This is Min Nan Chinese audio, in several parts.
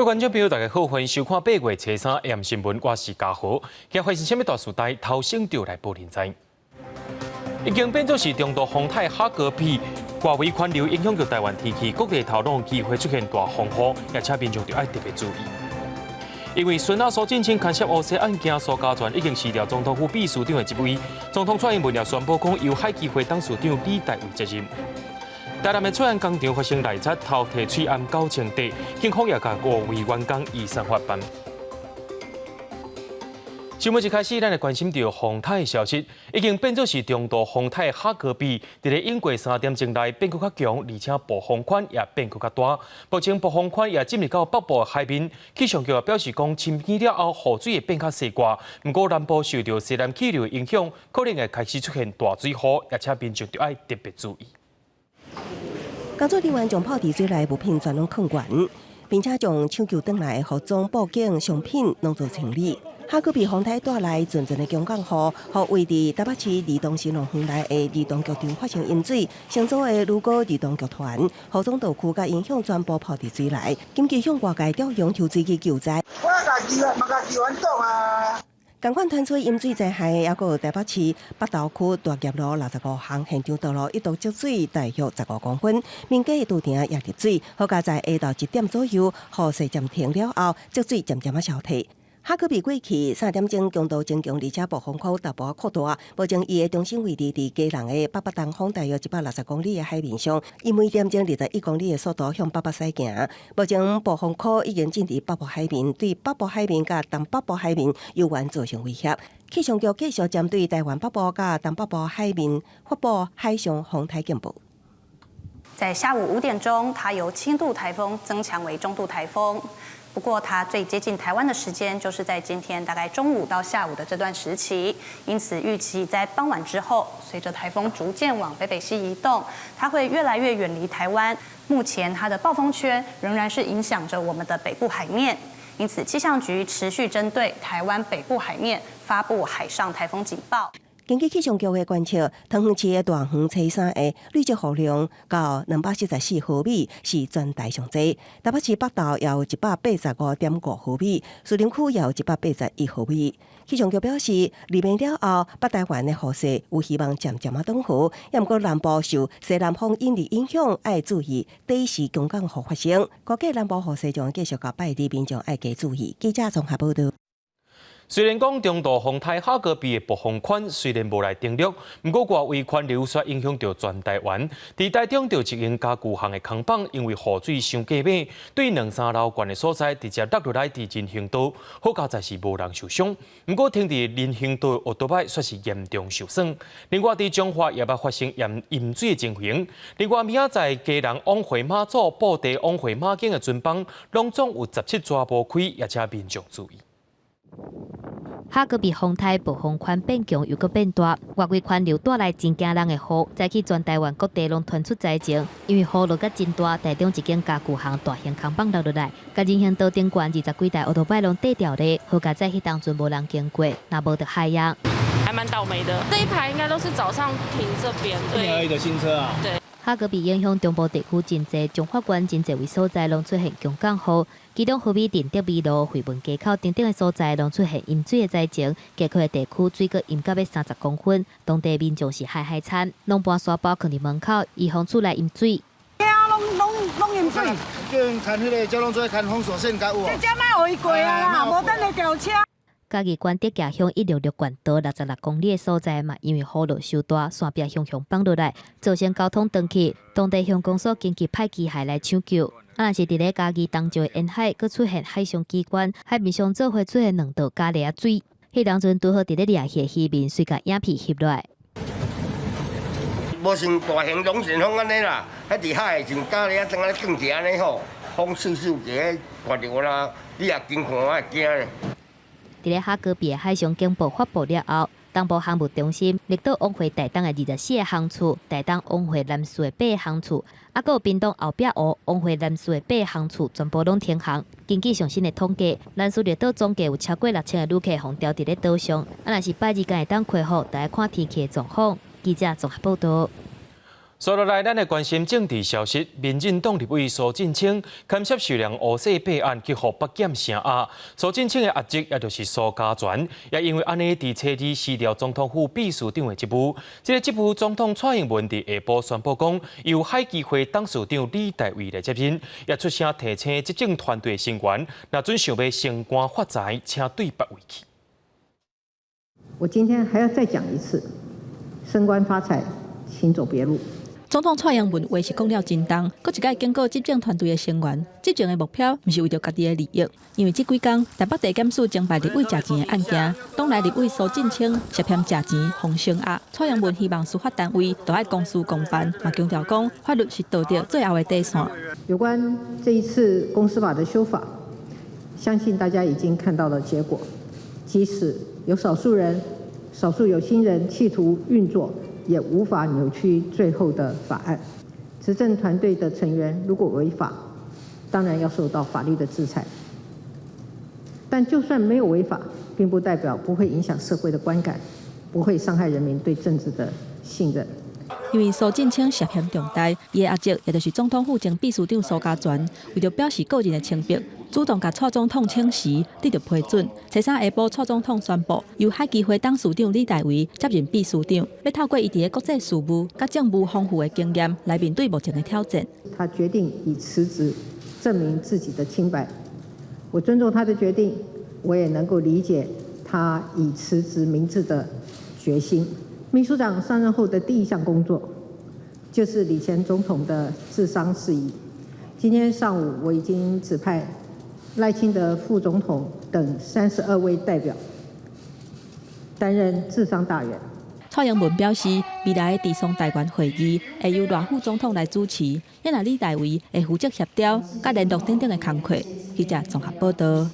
各位觀眾朋友，大家好，歡迎收看8月初三 AM 新聞，我是嘉豪。今日發生啥物大事代，頭先就來報您知。已經變做是中度風台哈格比，外圍環流影響著台灣天氣，各地頭攏有機會出現大風雨，而且民眾就愛特別注意。因為孫仔蘇貞昌牽涉烏紗案件，蘇嘉全已經辭掉總統府秘書長的職位。總統蔡英文也宣布講，由海基會董事長李大維接任。台南的翠安工廠發生內賊偷提喙罨9000塊，警方也共五位員工移送法辦。新聞一開始，咱來關心著風颱的消息，已經變做是中度風台哈格比，佇咧經過3點鐘內變閣較強，而且暴風圈也變閣較大。目前暴風圈也進入到北部的海面。氣象局也表示講，晴天了後，雨水會變較細掛。毋過南部受著西南氣流影響，可能會開始出現大水雨，而且民眾著愛特別注意。工作人員將泡佇水內物品全攏囥懸，並且將搶救轉來的服裝、布景、商品攏做清理。哈格比風台帶來陣陣的強降雨，予位佇台北市兒童新樂園內的兒童劇場發生淹水，乘坐的如果兒童劇團、服裝道具佮音響全部泡佇水內，緊急向外界調用抽水機救災。我家己嘛共救援擋啊！仝款傳出淹水災害，猶閣有台北市北投區大業路65巷現場道路一度積水大約15公分，民家的廚房也入水。好佳哉下晝1點左右，雨勢暫停了後，積水漸漸仔消退。哈格比過去3點鐘強度增強，而且暴風圈逐步擴大。目前伊的中心位置佇基隆的北北東方大約160公里的海面上，以每點鐘21公里的速度向北北西行。目前暴風圈已經進入北部海面，對北部海面佮東北部海面猶原造成威脅。氣象局繼續針對台灣北部佮東北部海面發布海上風台警報。在下午5點鐘，它由輕度颱風增強為中度颱風。不過，它最接近台灣的時間就是在今天大概中午到下午的這段時期，因此預期在傍晚之後，隨着颱風逐漸往北北西移動，它會越來越遠離台灣。目前它的暴風圈仍然是影響着我們的北部海面，因此氣象局持續針對台灣北部海面發布海上颱風警報。根據氣象局的觀測，桃園市的大園初三的累積雨量到244毫米，是全台上濟。台北市北投也有185.5毫米，士林區也有181毫米。氣象局表示，黎明了後，北台灣的雨勢有希望漸漸仔轉好，也毋過南部受西南風引力影響，愛注意短時強降雨發生。估計南部雨勢將繼續到拜二，民眾愛加注意。記者綜合報道。雖然講中度風台哈格比的暴風圈雖然無來登陸，毋過外圍環流卻影響著全台灣。佇台中著一間家具行的空房，因為雨水傷過猛，對兩三樓懸的所在直接落落來佇人行道，好佳哉是無人受傷。毋過停佇人行道的歐多擺卻是嚴重受損。另外佇彰化也捌發生淹淹水的情形。另外明仔載基隆往回媽祖、布袋往回媽宮的船班，攏總有17逝無開，也請民眾注意。哈格比風台暴風圈變強又閣變大，外圍環流帶來真驚人的雨，早起全台灣各地攏傳出災情。因為雨落甲真大，台中一間家具行大型空房落落來，共人行道頂懸20幾台歐多擺攏綴掉咧。好佳哉彼當陣無人經過，若無就害啊。還蠻倒霉的，這一排應該都是早上停這邊。對，一個新車啊。對。哈格比影響中部地區真濟，彰化縣真濟位所在攏出現強降雨，其中和美鎮德美路、惠文街口等等的所在攏出現淹水的災情，街口的地區水閣淹到欲30公分，當地民眾是害害慘，攏搬沙包囥佇門口，以防厝內淹水。攏攏攏淹水。叫𪜶牽彼个交通做牽封鎖線較有。這遮莫予伊過啊啦，無等會掉車。嘉義縣德興鄉166縣道66公里的所在嘛，因為雨落傷大，山壁雄雄崩落來，造成交通斷去。當地鄉公所緊急派機械來搶救。啊，若是佇咧嘉義東石的沿海，閣出現海上奇觀，海面上做伙出現兩道咖喱仔水。彼當陣拄好佇咧掠魚的漁民，隨共影片翕落來。無像大型龍捲風按呢啦，彼佇海像咖喱仔當按呢轉起按呢吼，風嗖嗖一个看著啦，你也經看我會驚咧。佇咧哈格比的海上警報發布了後，東部航務中心綠島往回台東的24個航次，台東往回南勢的八個航次，啊，閣有屏東後壁湖往回南勢的八個航次，全部攏停航。根據上新的統計，蘭嶼綠島總計有超過6000個旅客予牢佇咧島上。啊，若是拜二敢會當開放，就愛看天氣的狀況。記者綜合報道。紲落來，咱來關心政治消息。民進黨立委蘇震清牽涉受人烏四八案，去予北檢聲押。蘇震清的阿叔，也就是蘇嘉全，也因為按呢，佇初二辭掉總統府秘書長的職務。這個職務，總統蔡英文佇下晡宣布講，由海基會董事長李大維來接任，也出聲提醒執政團隊成員，若準想欲升官發財，請對別位去。我今天還要再講一次，升官發財，請走別路。總統蔡英文話是講了真重，閣一擺警告執政團隊的成員，執政的目標毋是為著家己的利益，因為這幾工台北地檢署偵辦立委食錢的案件，黨內立委蘇震清涉嫌食錢予聲押。蔡英文希望司法單位都愛公事公辦，嘛強調講法律是道德最後的底線。有關這一次公司法的修法，相信大家已經看到了結果。即使有少數人、少數有心人企圖運作，也無法扭曲最後的法案。執政團隊的成員如果違法，當然要受到法律的制裁。但就算沒有違法，並不代表不會影響社會的觀感，不會傷害人民對政治的信任。因為蘇震清涉嫌重大，伊的阿叔，也就是總統府前秘書長蘇嘉全，為著表示個人的清白，主動共蔡總統請辭，得著批准。初三下晡，蔡總統宣布，由海基會董事長李大維接任秘書長，欲透過伊佇咧國際事務佮政務豐富的經驗來面對目前的挑戰。他決定以辭職證明自己的清白，我尊重他的決定，我也能夠理解他以辭職明志的決心。秘書長上任後的第一項工作，就是李前總統的治喪事宜。今天上午，我已經指派賴清德副總統等32位代表擔任治喪大員。蔡英文表示，未來的治喪大員會議會由賴副總統來主持，也若李大維會負責協調、佮聯絡等等的工課。記者綜合報道。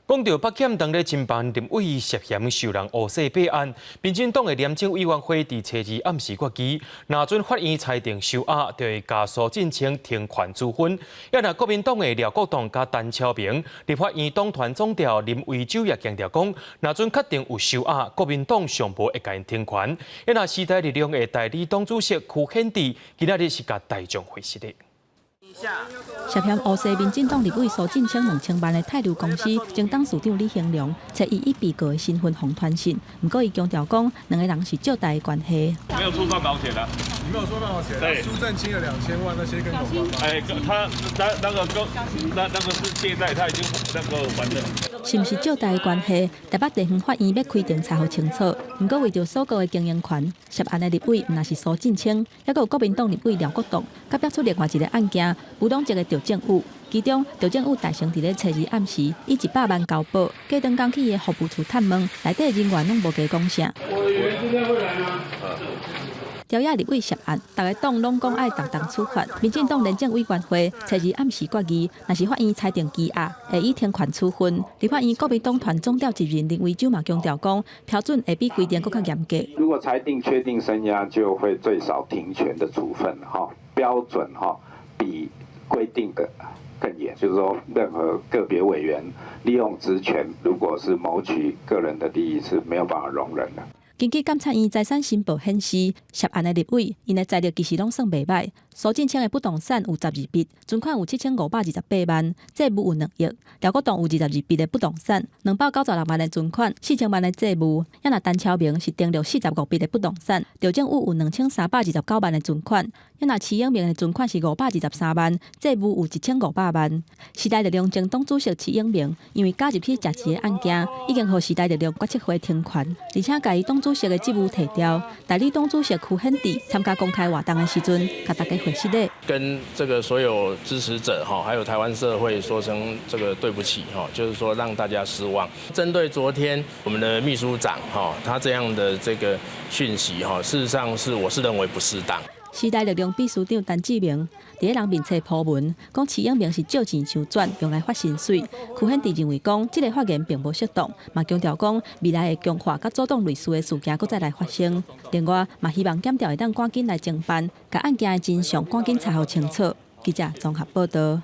講著北檢當咧偵辦立委涉嫌受人烏洗白案，民進黨的廉政委員會佇初二暗時決議，若准法院裁定收押，就會共蘇震清停權處分。也若國民黨的廖國棟佮陳超明，立法院黨團總召林為洲也強調講，若准確定有收押，國民黨上無會共𪜶停權。也若時代力量的代理黨主席柯顯智，今仔日是共大眾回釋的。涉嫌烏洗民進黨立委蘇震清2000萬的泰流公司前董事長李興龍，冊伊以被告的身份予傳訊，毋過伊強調講，兩个人是借貸的關係。沒有出半毛錢啊！你沒有出半毛錢？對，蘇震清的2000萬那些跟有關嗎？哎，他那個是借貸，他已經那個還了。是毋是借貸的關係？台北地方法院欲開庭查予清楚。毋過為著所告的經營權，涉案的立委毋但是蘇震清，猶閣有國民黨立委廖國棟，佮爆出另外一個案件，無黨籍的趙正宇。其中，趙正宇大成佇咧初二暗時以100萬交保，過長工去伊的服務處探問，內底人員攏無加講啥。委員今天會來嗎？朝野立委涉案，逐个黨攏講愛共同處罰。民進黨廉政委員會初二暗時決議，若是法院裁定羈押，會以停權處分。立法院國民黨團總召集人林為洲嘛強調講，標準會比規定閣較嚴格。如果裁定確定聲押，就會最少停權的處分，哈，標準哈比規定的更嚴。就是說，任何個別委員利用職權，如果是謀取個人的利益，是沒有辦法容忍的。根據監察院財產申報顯示，涉案的立委，𪜶的財力其實攏算袂䆀。蘇震清的不動產有12筆，存款有7528萬，債務有2億。廖國棟有22筆的不動產，296萬的存款，4000萬的債務。也若陳超明是登錄45筆的不動產，趙正宇有2329萬的存款。也若徐永明的存款是523萬，債務有1500萬。時代力量前黨主席徐永明因為加入去食錢的案件，已經予時代力量決策會停權，而且共伊黨主席的職務提調。代理黨主席柯顯智參加公開活動的時陣，共大家回釋咧。跟這個所有支持者哈，還有台灣社會說聲這個對不起哈，就是說讓大家失望。針對昨天我們的秘書長哈，他這樣的這個訊息哈，事實上是我是認為不適當。時代力量秘書長陳志明佇咧人面冊 po 文，講徐永明是借錢傷轉，用來發薪水。柯顯智認為講，這个發言並無適當，嘛強調講未來會強化佮阻擋類似的事件閣再來發生。另外，嘛希望檢調會當趕緊來偵辦，共案件的真相趕緊查予清楚。記者綜合報道。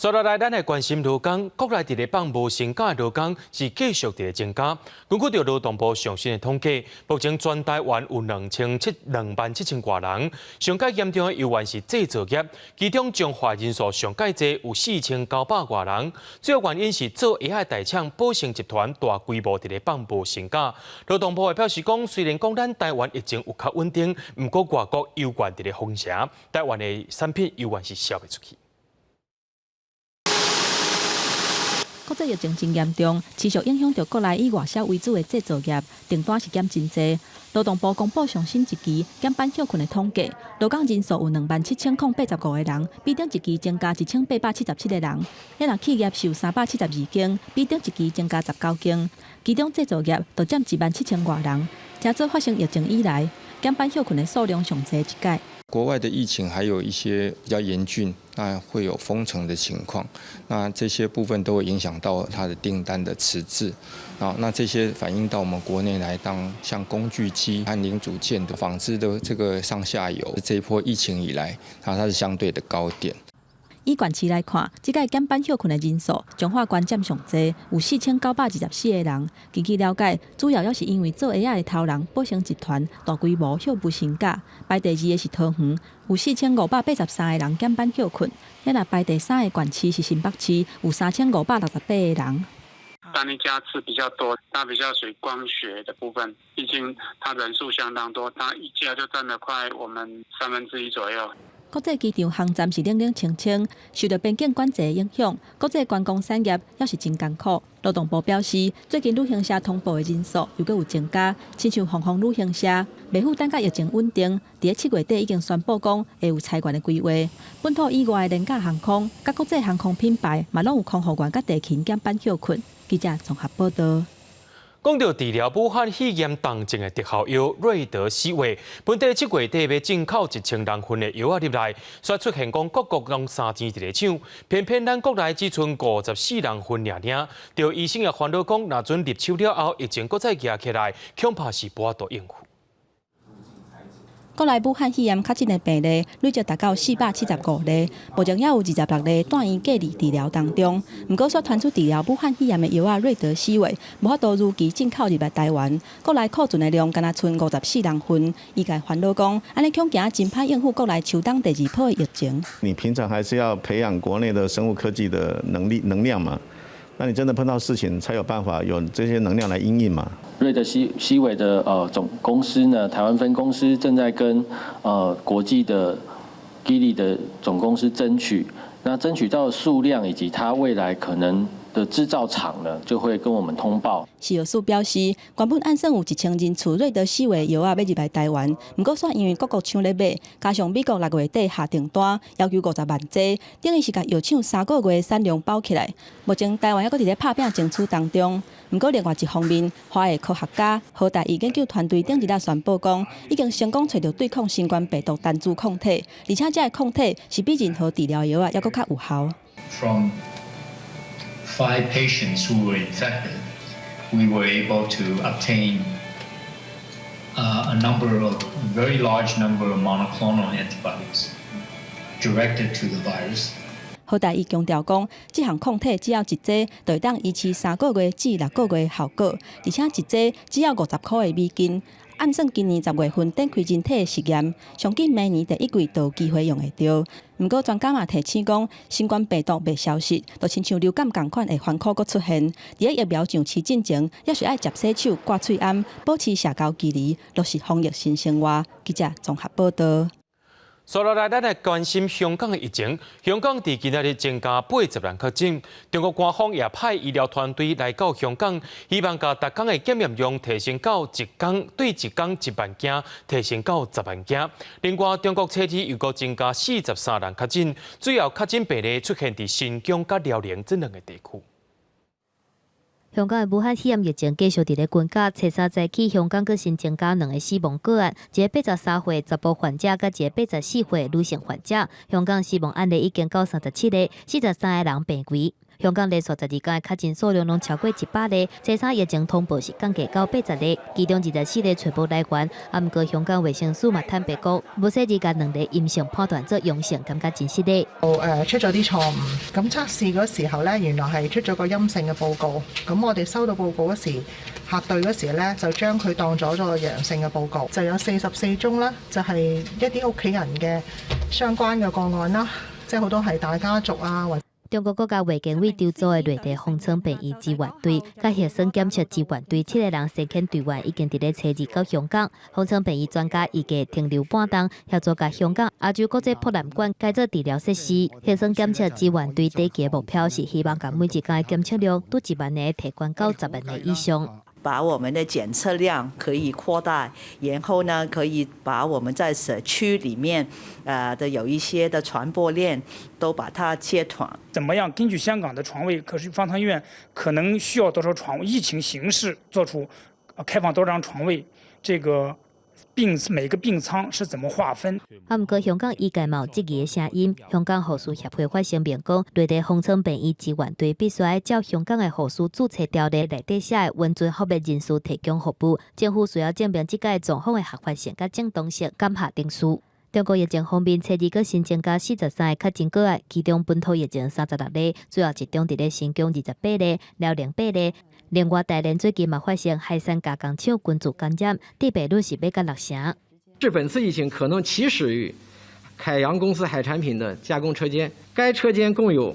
紲落來，咱來關心勞工，國內佇咧放無薪假的勞工是繼續佇咧增加。根據著勞動部上新的統計，目前全台灣有27,000外人。上蓋嚴重的猶原是製造業，其中彰化人數上蓋濟有4900外人。主要原因是做鞋仔大廠寶成集團大規模佇咧放無薪假。勞動部會表示講，雖然講咱台灣疫情有較穩定，毋過外國猶原佇咧封城，台灣的產品猶原是銷袂出去。國際疫情真嚴重，持續影響著國內以外銷為主的製造業，訂單是減真濟。勞動部公布上新一期減班歇睏的統計，勞工人數有27,085個人，比頂一期增加1877個人。若企業是有372間，比頂一期增加19間。其中製造業就佔1萬7千外人。這做發生疫情以來，減班歇睏的數量上濟一擺。國外的疫情還有一些比較嚴峻，那會有封城的情況，那這些部分都會影響到它的訂單的遲滯，啊，那這些反映到我們國內來，當像工具機和零組件的紡織的這個上下游，這一波疫情以來，它是相對的高點。以縣市來看，這擺減班歇睏的人數，彰化縣佔上濟，有4924個人。根據了解，主要也是因為做鞋仔的頭人寶成集團大規模歇無薪假。排第二个是桃園，有4583個人減班歇睏。若排第三个縣市是新北市，有3568個人。單一家次比較多，它比較屬於光學的部分，畢竟它人數相當多，它一家就佔了快我們1/3左右。國際機場航站是冷冷清清，受到邊境管制的影響，國際觀光產業也是真艱苦。勞動部表示，最近旅行社通報的人數又閣有增加，親像鳳凰旅行社，袂赴等甲疫情穩定，佇咧7月底已經宣布講會有裁員的規劃。本土以外的廉價航空、佮國際航空品牌嘛，攏有空服員佮地勤減班歇睏。記者綜合報道。講到治療武漢肺炎重症的特效藥瑞德西韋，本地7月底欲進口1000人份的藥仔入來，煞出現講各國攏三錢佇咧搶，偏偏咱國內只賰54人份爾爾。著醫生也煩惱講，若準入手了後，疫情閣再夯起來，恐怕是無法度應付。國內武漢肺炎確診的病例累計達到475例，目前也有26例住院隔離治療當中。毋過，煞傳出治療武漢肺炎的藥仔瑞德西韋無法度如期進口入來台灣，國內庫存的量干焦賰54人份。醫界煩惱講，按呢恐驚真歹應付國內秋冬第二波的疫情。你平常還是要培養國內的生物科技的能力能量嘛？那你真的碰到事情，才有辦法有這些能量來因應嘛？瑞德西韋的總公司呢，台灣分公司正在跟國際的基利的總公司爭取，那爭取到的數量以及它未來可能的製造廠呢，就會跟我們通報。食藥署表示，原本按算有1000人次瑞德西韋藥仔欲入來台灣，毋過煞因為各國搶咧買，加上美國6月底下訂單要求50萬劑，等於是共藥廠3個月產量包起來。目前台灣猶閣佇咧拍拚爭取當中。毋過另外一方面，華裔科學家何大一研究團隊頂日仔宣布講，已經成功揣著對抗新冠病毒單株抗體，而且這个抗體是比任何治療藥仔猶閣較有效。 From five patients who were infected, we were able to obtain a number of very large number of monoclonal antibodies directed to the virus. 何大一強調講，這項抗體只要一劑，就會當維持3個月至6個月效果，而且一劑只要50塊的美金。按算今年10月份展開人體的實驗，上緊明年第一季就有機會用會著。毋過專家嘛提醒講，新冠病毒袂消失，就親像流感仝款會反覆閣出現。佇咧疫苗上市進前，猶是愛捷洗手、掛喙罨、保持社交距離，落實防疫新生活。記者綜合報道。紲落來，咱來關心香港的疫情。香港佇今仔日增加80人確診，中國官方也派醫療團隊來到香港，希望共逐工的檢驗量提升到一工，對一工1萬件，提升到10萬件。另外，中國初二又閣增加43人確診，主要確診病例出現佇新疆佮遼寧這兩个地區。香港的武漢肺炎疫情繼續佇咧增加，初三早起香港閣新增加兩个死亡個案，一个83歲查埔患者，佮一个84歲女性患者。香港死亡案例已經到37個，43個人病危。香港連續12工的確診數量攏超過100例，初三疫情通報是降低到80例，其中24例揣無來源。啊，毋過香港衛生署嘛坦白講，無細膩共兩例陰性判斷做陽性，感覺真失禮。出咗啲錯誤，咁測試嗰時候咧，原來係出咗個陰性嘅報告。咁我哋收到報告嗰時，核對嗰時咧，就將佢當咗做陽性嘅報告，就有44宗啦，就係一啲屋企人嘅相關嘅個案啦，即係好多係大家族啊，或中國國家衛健委籌組的內地方艙病院支援隊，佮核酸檢測支援隊七個人先遣隊員已經佇咧初二到香港。方艙病院專家預計停留半冬，協助共香港亞洲國際博覽館改做治療設施。核酸檢測支援隊短期目標是希望共每一工的檢測量對1萬個提懸到10萬個以上。把我們的檢測量可以擴大，然後呢，可以把我們在社區裡面，的有一些的傳播鏈都把它切斷。怎麼樣根據香港的床位，可是方艙醫院可能需要多少床位？疫情形勢做出開放多少張床位？這個病每個病艙是怎麼劃分？啊，毋過香港醫界嘛有質疑的聲音。香港護士協會發聲明講，內地方艙病院支援隊必須愛照香港的護士註冊條例內底寫的完全服務人士提供服務。政府需要證明這個狀況的合法性佮正當性，感謝定書。中國疫情方面，初二閣新增加43個確診個案，其中本土疫情36例，主要集中佇咧新疆28例，遼寧八例。另外，大連最近嘛發生海產加工廠群聚感染，致病率是欲到六成。是本次疫情可能起始於凱陽公司海產品的加工車間，該車間共有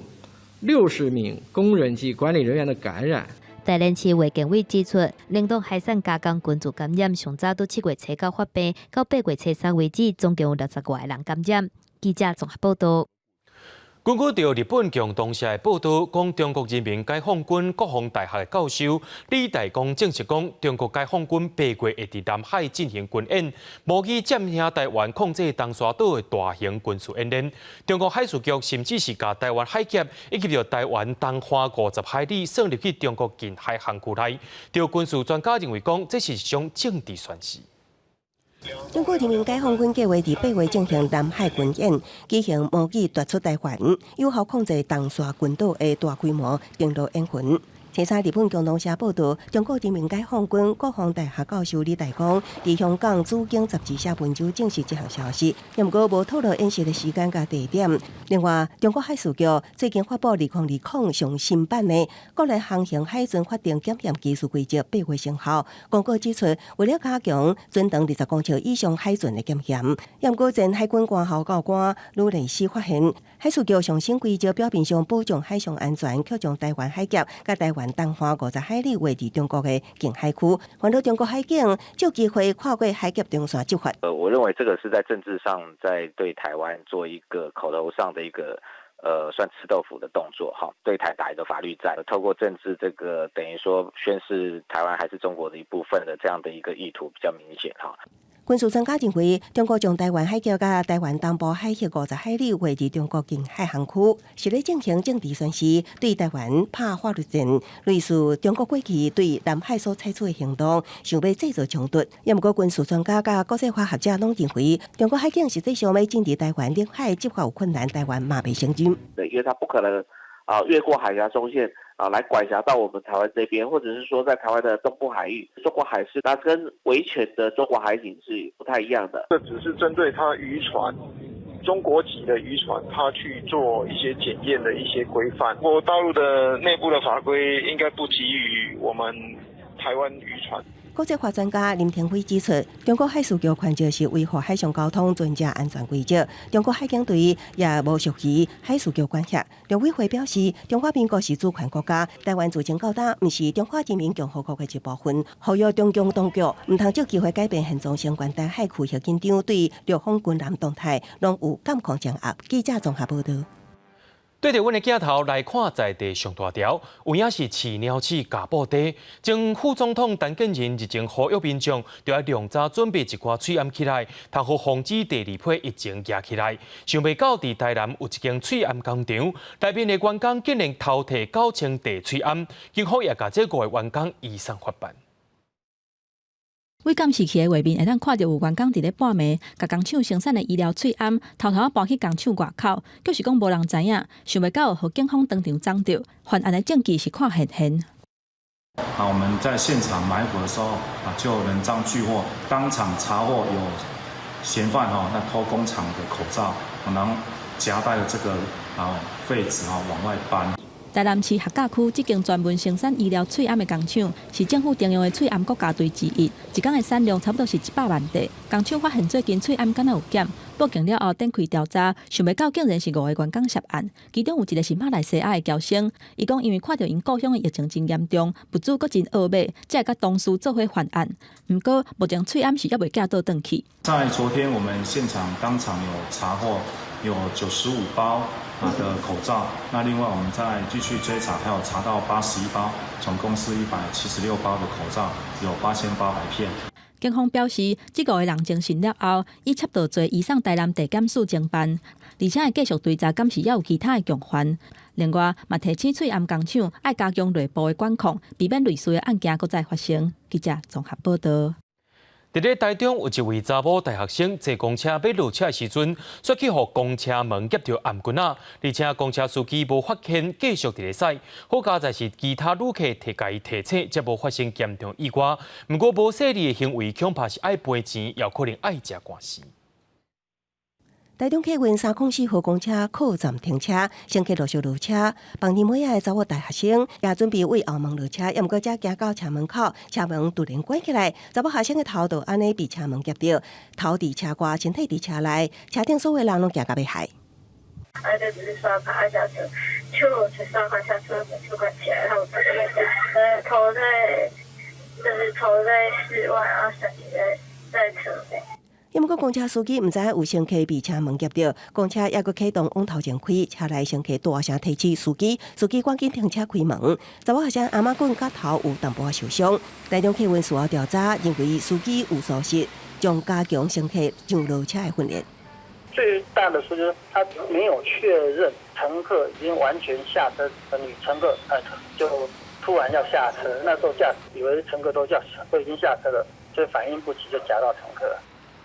60名工人及管理人員的感染。大連市衛健委指出，冷凍海產加工群聚感染上早佇7月初九發病，到8月初三為止，總共有60外個人感染。記者綜合報道。根據著日本共同社的報道，講中國人民解放軍國防大學的教授李大光證實講，中國解放軍八月會佇南海進行軍演，模擬佔領台灣控制東沙島的大型軍事演練。中國海事局甚至是共台灣海峽以及著台灣東岸50海里算入去中國近海航區內。著軍事專家認為講，這是一種政治宣示。中國人民解放軍計劃佇八月進行南海軍演，舉行模擬奪取台灣、有效控制東沙群島的大規模登陸演訓。初三日本共同社報道，中國人民解放軍國防大學教授李大光佇香港紫荊雜誌社文章證實這項消息，毋過無透露演習的時間佮地點。另外，中國海事局最近發布2020上新版的國內航行海船法定檢驗技術規則八月生效。公告指出，為了加強全長20公尺以上海船的檢驗，毋過前海軍官校教官呂雷斯發現，海事局上新規則表面上保障海上安全，卻將台灣海峽佮台灣東岸50海里劃佇中國的近海區，還予中國海警就機會跨過海峽中線執法。我認為這個是在政治上在對台灣做一個口頭上的一個算吃豆腐的動作，哈，對台打一個法律戰，透過政治這個等於說宣示台灣還是中國的一部分的這樣的一個意圖比較明顯，哈。軍事專家認為，中國將台灣海峽佮台灣東部海域50海里劃佇中國近海航區，是咧進行政治宣示，對台灣拍法律戰，類似中國過去對南海所採取的行動，想欲製造衝突。毋過軍事專家佮國際法學者攏認為，中國海警實際上欲進入台灣領海執法有困難，台灣嘛袂承認。對，因為他不可能啊越過海峽中線啊來管轄到我們台灣這邊，或者是說在台灣的東部海域，中國海事，那跟維權的中國海警是不太一樣的。這只是針對他漁船，中國籍的漁船，他去做一些檢驗的一些規範。我大陸的內部的法規應該不及於我們台灣漁船。國際法專家林廷輝指出，中國海事局權責是維護海上交通、遵照安全規則。中國海警隊也無屬於海事局管轄。陸委會表示，中華民國是主權國家，台灣自前到今毋是中華人民共和國的一部分。呼籲中共當局毋通藉機會改變現狀，相關台海區域緊張，對陸方軍艦動態攏有監控掌握。記者綜合報道。對著阮的鏡頭來看，在地上大條，有影是飼貓鼠咬布袋。前副總統陳建仁日前呼籲民眾，著愛量早準備一寡喙罨起來，通予防止第二批疫情夯起來。想袂到佇台南有一間喙罨工廠，內面的員工竟然偷提9000塊喙罨，警方也共這五个員工移送法辦。對監視器的畫面會當看著有員工佇咧半暝，共工廠生產的醫療喙罨偷偷仔搬去工廠外口，就是講無人知影，想袂到予警方當場掌著。犯案的證據是看現現。啊，我們在現場埋伏的時候啊，就人贓俱獲，當場查獲有嫌犯哈，那偷工廠的口罩，然後夾帶了這個啊廢紙哈往外搬。台南市學甲區這間專門生產醫療喙罨的工廠，是政府徵用的喙罨國家隊之一，一工的產量差不多是100萬塊。工廠發現最近喙罨敢若有減，報警了後展開調查，想袂到竟然是五個員工涉案，其中有一個是馬來西亞的僑生，伊講因為看著𪜶故鄉的疫情真嚴重，物資閣真惡買，才會佮同事做伙犯案。毋過目前喙罨是猶未寄倒轉去。在昨天，我們現場當場有查獲有95包啊的口罩，那另外我們再繼續追查，還有查到81包，總共是176包的口罩，有8800片。警方表示，這五個人偵訊了後，以竊盜罪移送台南地檢署偵辦，而且會繼續追查，敢是猶有其他的共犯。另外，嘛提醒喙罨工廠愛加強內部的管控，避免類似的案件閣再發生。記者綜合報導。佇咧台中有一位查某大學生坐公車欲落車的時陣，煞去予公車門夾著頷頸仔，而且公車司機無發現，繼續佇咧駛。好佳哉是其他旅客提共伊提醒，才無發生嚴重意外。毋過無細膩的行為，恐怕是愛賠錢，也可能愛食官司。台中客運304號公車靠站停車，乘客陸續落車，放電尾仔的查某大學生也準備對後門落車，毋過才行到車門口，車門突然關起來，查某學生的頭就按呢被車門夾著，頭佇車外，身體佇車內，車頂所有人攏驚甲欲害。啊，就只是刷卡下車，就只刷卡下車，門就關起來，然後我頭在，就是頭在室外，然後身體在車內。毋過公車司機毋知有乘客被車門夾著，公車猶閣啟動往頭前開，車內乘客大聲提醒司機，司機趕緊停車開門。查某學生頷仔棍佮頭有淡薄受傷。台中客運事後調查，認為司機有疏失，將加強乘客上落車的訓練。最大的是，就是他沒有確認乘客已經完全下車，女乘客就突然要下車，那時候駕駛以為乘客都已經下車了，所以反應不及就夾到乘客。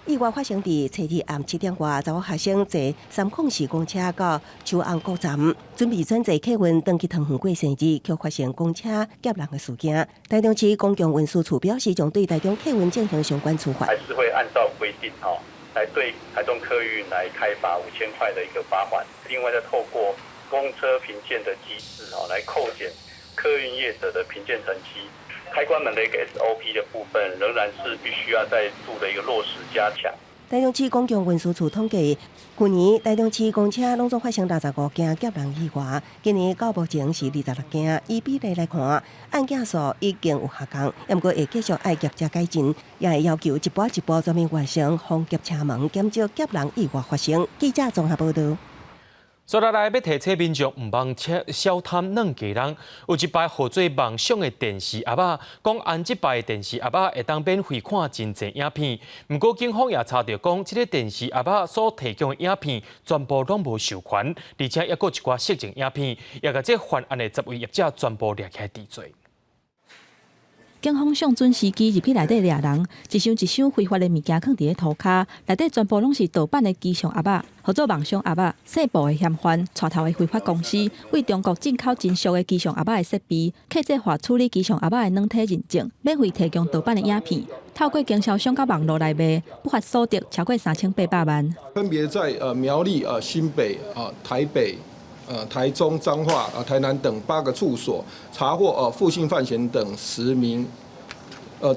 意外發生佇初二暗7點外，查某學生坐304公車到樹紅國站，準備轉坐客運轉去桃園過生日，卻發生公車夾人的事件。台中市公共運輸處表示，將對台中客運進行相關處罰。還是會按照規定哈，來對台中客運來開罰5000塊的一個罰款。另外，再透過公車評鑑的機制哦，來扣減客運業者的評鑑成績。開關門的一個 SOP 的部分，仍然是必須要再度的一個落實加強。台中市公共運輸處統計，去年台中市公車攏總發生65件夾人意外，今年到目前是26件。以比例來看，案件數已經有下降，毋過會繼續愛業者改進，也會要求一步一步全面完成防夾車門，減少夾人意外發生。記者綜合報導。煞落來欲提醒民眾毋通小貪軟雞籠，有一擺號做夢想的電視盒仔，講按這擺的電視盒仔會當免費看真濟影片。毋過警方也查著講，這个電視盒仔所提供的影片全部攏無授權，而且猶閣有一寡色情影片，也共這犯案的10位業者全部掠起來治罪。警方上準時機入去內底掠人，一箱一箱非法的物件囥佇咧塗跤，內底全部攏是盜版的機上盒仔，號做夢想盒仔。細部的嫌犯，帶頭的非法公司，對中國進口真俗的機上盒仔的設備，客製化處理機上盒仔的軟體認證，免費提供盜版的影片，透過經銷商佮網路來賣，不法所得超過3800萬。分別在苗栗、新北、台北、台中、彰化、台南等八個處所，查獲複姓犯嫌等10名，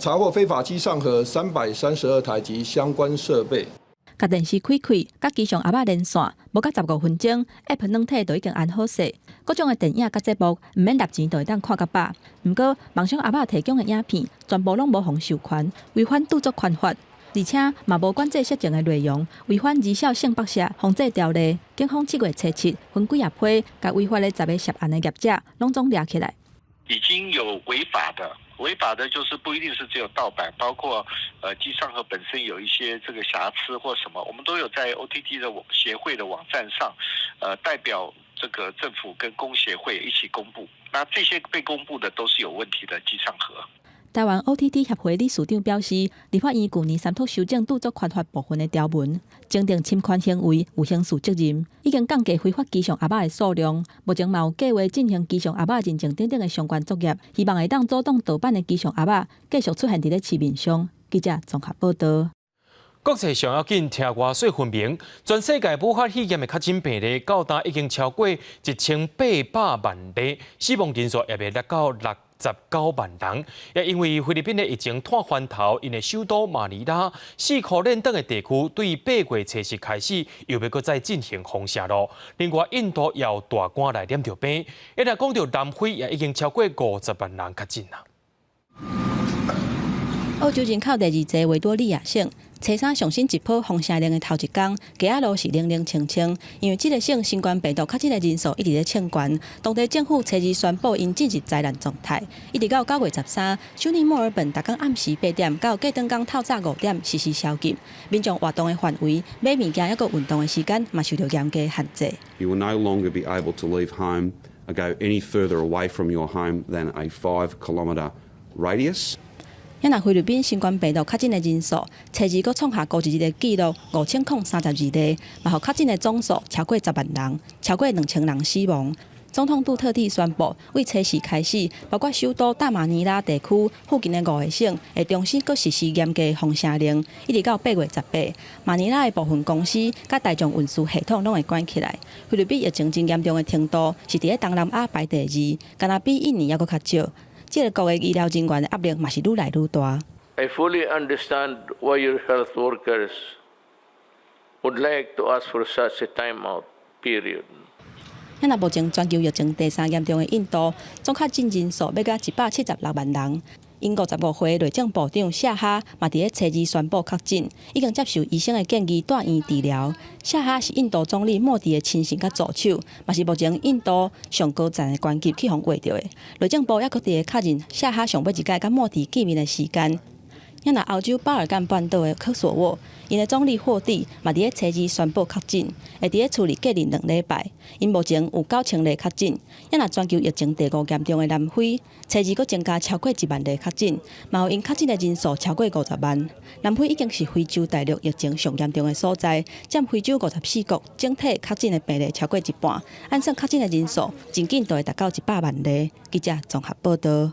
查獲非法機上盒332台及相關設備。共電視開開，佮機上盒仔連線，無到15分鐘，App 軟體就已經安好勢。各種的電影佮節目，毋免納錢就會當看甲飽。毋過，夢想盒仔提供的影片，全部攏無予授權，違反著作權法。而且嘛無管制色情的內容，違反兒少性剝削防制條例。警方7月初7分幾仔批，共違法的10個涉案的業者攏總掠起來。已經有違法的，違法的就是不一定是只有盜版，包括機上盒本身有一些這個瑕疵或什麼，我們都有在 OTT 的協會的網站上，代表這個政府跟工協會一起公布。那這些被公布的都是有問題的機上盒。台灣 OTT 協會理事長表示，立法院舊年三讀修正著作權法部分的條文，增訂侵權行為有刑事責任，已經降低非法機上盒仔的數量。目前嘛有計劃進行機上盒仔認證等等的相關作業，希望會當阻擋盜版的機上盒仔繼續出現佇咧市面上。記者綜合報道。國際上要緊，聽外說分明。全世界武漢肺炎的確診病例到今已經超過1800萬例，死亡人數也欲達到69萬人。也因為菲律賓的疫情拖翻頭，𪜶的首都馬尼拉、四箍輪等的地區，對8月初四開始又欲閣再進行封城囉。另外，印度也有大官來染著病，一若講著南非，也已經超過50萬人確診啦。澳洲人口第二濟維多利亞省，初三上新一波封城令的頭一工，街仔路是冷冷清清，因為這个省新冠病毒確診的人數一直咧衝懸，當地政府初二宣布𪜶進入災難狀態，一直到9月13，首爾墨爾本逐工暗時8點到隔轉工透早5點實施宵禁，民眾活動的範圍、買物件抑閣運動的時間嘛受著嚴格限制。 You will no longer be able to leave home or go any further away from your home than a 5-kilometre radius. 啊若菲律賓新冠病毒確診的人數，初二閣創下孤一日的紀錄5032例，嘛予確診的總數超過10萬人，超過2000人死亡。總統杜特蒂宣布，對初四開始，包括首都大馬尼拉地區附近的五個省，會重新閣實施嚴格封城令，一直到8月18。馬尼拉的部分公司佮大眾運輸系統攏會關起來。菲律賓疫情真嚴重的程度，是佇咧東南亞排第二，敢若比印尼猶閣較少。這个國的醫療人員的壓力嘛是愈來愈大。 I fully understand why your health workers would like to ask for such a timeout period. 啊若目前全球疫情第三嚴重的印度，總確診人數欲共176萬人。𪜶55歲內政部長謝哈嘛佇咧初二宣布確診，已經接受醫生的建議蹛院治療。謝哈是印度總理莫迪的親信佮助手，嘛是目前印度上高層的官級去予畫著的。內政部猶閣佇咧確認謝哈上尾一擺佮莫迪見面的時間。啊若歐洲巴爾幹半島的科索沃，𪜶的總理霍蒂嘛佇咧初二宣布確診，會佇咧厝裡隔離2禮拜。𪜶目前有9000例確診。啊若全球疫情第五嚴重的南非，初二閣增加超過1萬例確診，嘛予𪜶確診的人數超過50萬。南非已經是非洲大陸疫情上嚴重的所在，佔非洲54國整體確診的病例超過一半，按算確診的人數真緊就會達到100萬例。記者綜合報道。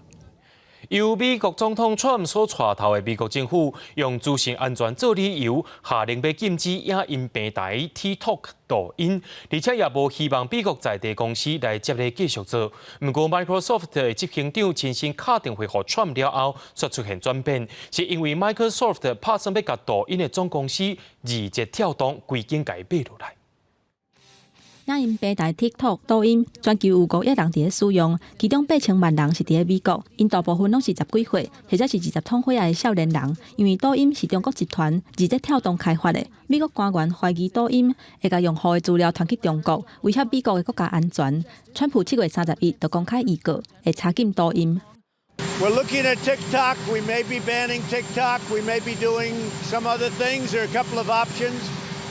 由美國總統川普所帶頭的美國政府，用資訊安全做理由，下令欲禁止影音平台 TikTok 抖音，而且也無希望美國在地公司來接咧繼續做。毋過 Microsoft 的執行長親身敲電話予川普了後，卻出現轉變，是因為 Microsoft 拍算欲共抖音的總公司字節跳動規間共買落來。影音平台 TikTok、抖音，全球有5億人佇咧使用，其中8000萬人是佇咧美國。𪜶大部分攏是十幾歲，或者是20通歲仔的少年人。因為抖音是中國集團字節跳動開發的，美國官員懷疑抖音會共用戶的資料傳去中國，威脅美國的國家安全。川普7月31就公開預告，會查禁抖音。 We're looking at TikTok. We may be banning TikTok. We may be doing some other things. There are a couple of options,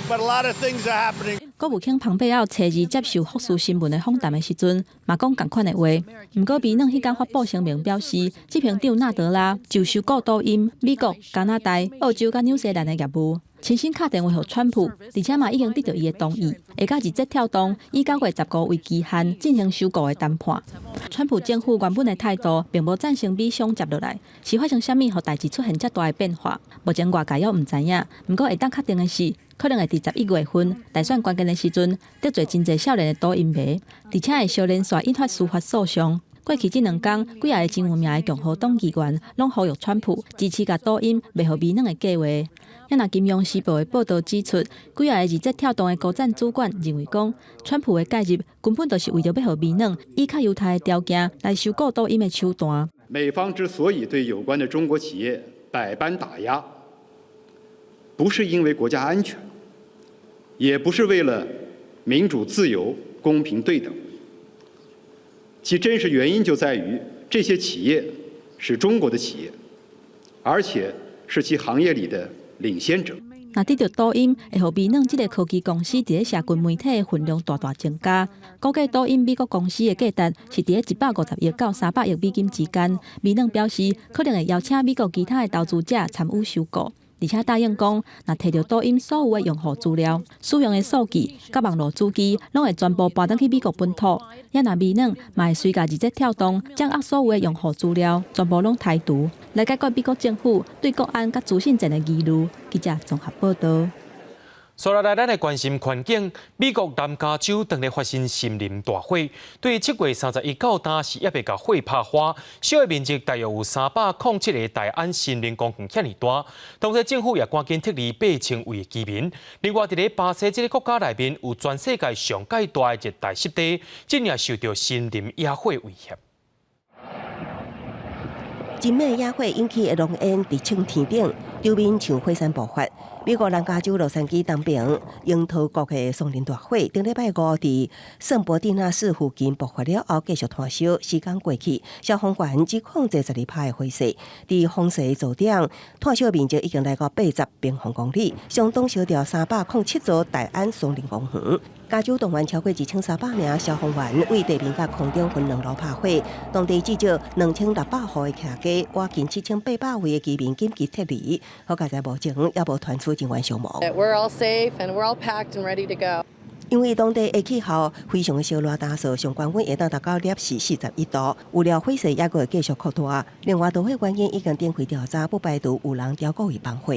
but a lot of things are happening. 國務卿蓬佩奧初二接受福斯新聞的訪談的時陣，嘛講仝款的話。毋過微軟彼工發布聲明表示，執行長納德拉就收購抖音、美國、加拿大、澳洲佮紐西蘭的業務，親身敲電話予川普，而且嘛已經得著伊的同意，會佮字節跳動以9月15為期限進行收購的談判。川普政府原本的態度並無贊成美商接落來，是發生啥物，予代誌出現遮大的變化？目前外界猶毋知影。毋過會當確定的是，可能會佇11月份大選關鍵的時陣得罪真濟少年的抖音迷，而且會相連紲引發司法訴訟。過去這兩工，幾个真有名的共和黨議員攏呼籲川普支持共抖音賣予微軟的計劃。啊若金融時報的報導指出，幾个字節跳動的高層主管認為講，川普的介入根本就是為著欲予微軟以較優待的條件來收購抖音的手段。美方之所以對有關的中國企業百般打壓，不是因為國家安全，也不是為了民主自由、公平對等，其真實原因就在於這些企業是中國的企業，而且是其行業裡的領先者。若得著抖音，會予微軟這个科技公司佇咧社群媒體的份量大大增加。估計抖音美國公司的價值是佇咧150億到300億美金之間。微軟表示，可能會邀請美國其他的投資者參與收購。而且答應講，若提著抖音所有的用戶資料、使用的數據、佮網路主機，攏會全部搬轉去美國本土。也若微軟嘛會隨共字節跳動掌握所有的用戶資料，全部攏剔除，來解決美國政府對國安佮資訊戰的疑慮。記者綜合報導。接落來，咱來關心環境。美國南加州當咧發生森林大火，對7月31到今是猶未共火拍花，燒的面積大約有307個大安森林公園遐爾大。當地政府也趕緊撤離8000位的居民。另外，佇咧巴西這个國家內面，有全世界上蓋大的熱帶濕地，正也受著森林野火威脅。真猛野火引起的濃煙直衝天頂，場面像火山爆發。美國南加州洛杉磯東邊櫻桃谷的松林大火，頂禮拜五佇聖伯蒂納市附近爆發了後，繼續湠燒。時間過去，消防員只控制12%的火勢。佇風勢造頂，湠燒面積已經來到80平方公里，相當燒掉307座大安松林公園。加州動員超過1300名消防員，對地面佮空中分兩路拍火，當地至少2600戶的徛家，倚近7800位的居民緊急撤離。好佳哉目前猶無傳出人員傷亡。 We're all safe and we're all packed and ready to go. 因為當地的氣候非常的燒熱乾燥，上懸溫會當達到攝氏41度，預料火勢猶閣會繼續擴大。另外，導火原因已經展開調查，不排除有人刁故意放火。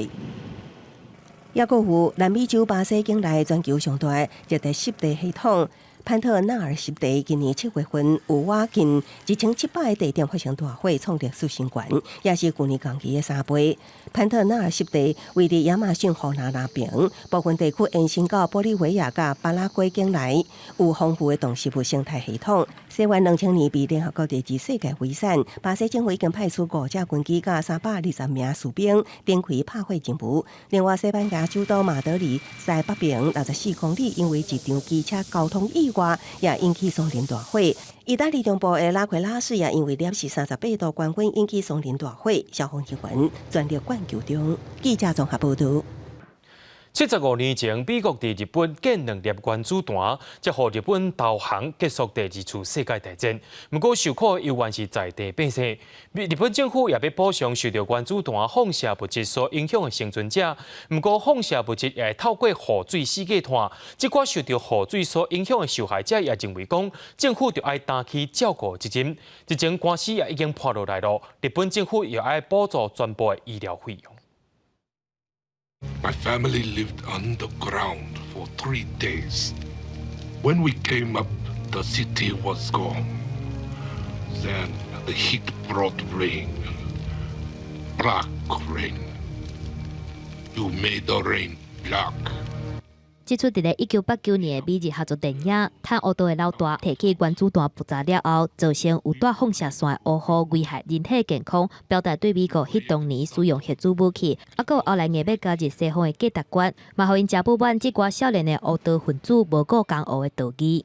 猶閣有南美洲巴西境內全球上大熱帶濕地系統潘特納爾濕地，今年7月份有倚近1700個地點發生大火，創歷史新高，也是舊年同期的3倍。潘特納爾濕地位佇亞馬遜河南南邊，部分地區延伸到玻利維亞佮巴拉圭境內，有豐富的動植物生態系統。西元2000年被聯合國列入世界遺產。巴西政府已經派出五架軍機佮320名士兵展開拍火任務。另外，西班牙首都馬德里西北邊64公里，因為一場機車交通意外，也引起松林大火。意大利中部的拉奎拉市也因為攝氏38度高溫引起松林大火，消防人員全力灌救中。記者綜合報導。75年前，美國佇日本建兩粒原子彈，才予日本投降，結束第二次世界大戰。毋過受苦猶原是在地百姓。日本政府也欲補償受著原子彈放射物質所影響的生存者。毋過放射物質也會透過雨水四界傳，這寡受著雨水所影響的受害者也認為講，政府著愛擔起照顧責任。這場官司也已經判落來囉，日本政府也愛補助全部的醫療費用。 My family lived underground for 3 days. When we came up, the city was gone. Then the heat brought rain. Black rain. You made the rain black. 這齣佇咧1989年的美日合作電影《坦烏道的老大》提起原子彈爆炸了後，造成有帶放射線的烏雨危害人體健康，表達對美國彼當年使用核子武器，猶閣後來硬欲加入西方的價值觀，嘛予𪜶誠不滿這寡少年的烏道分子無顧江湖的道義。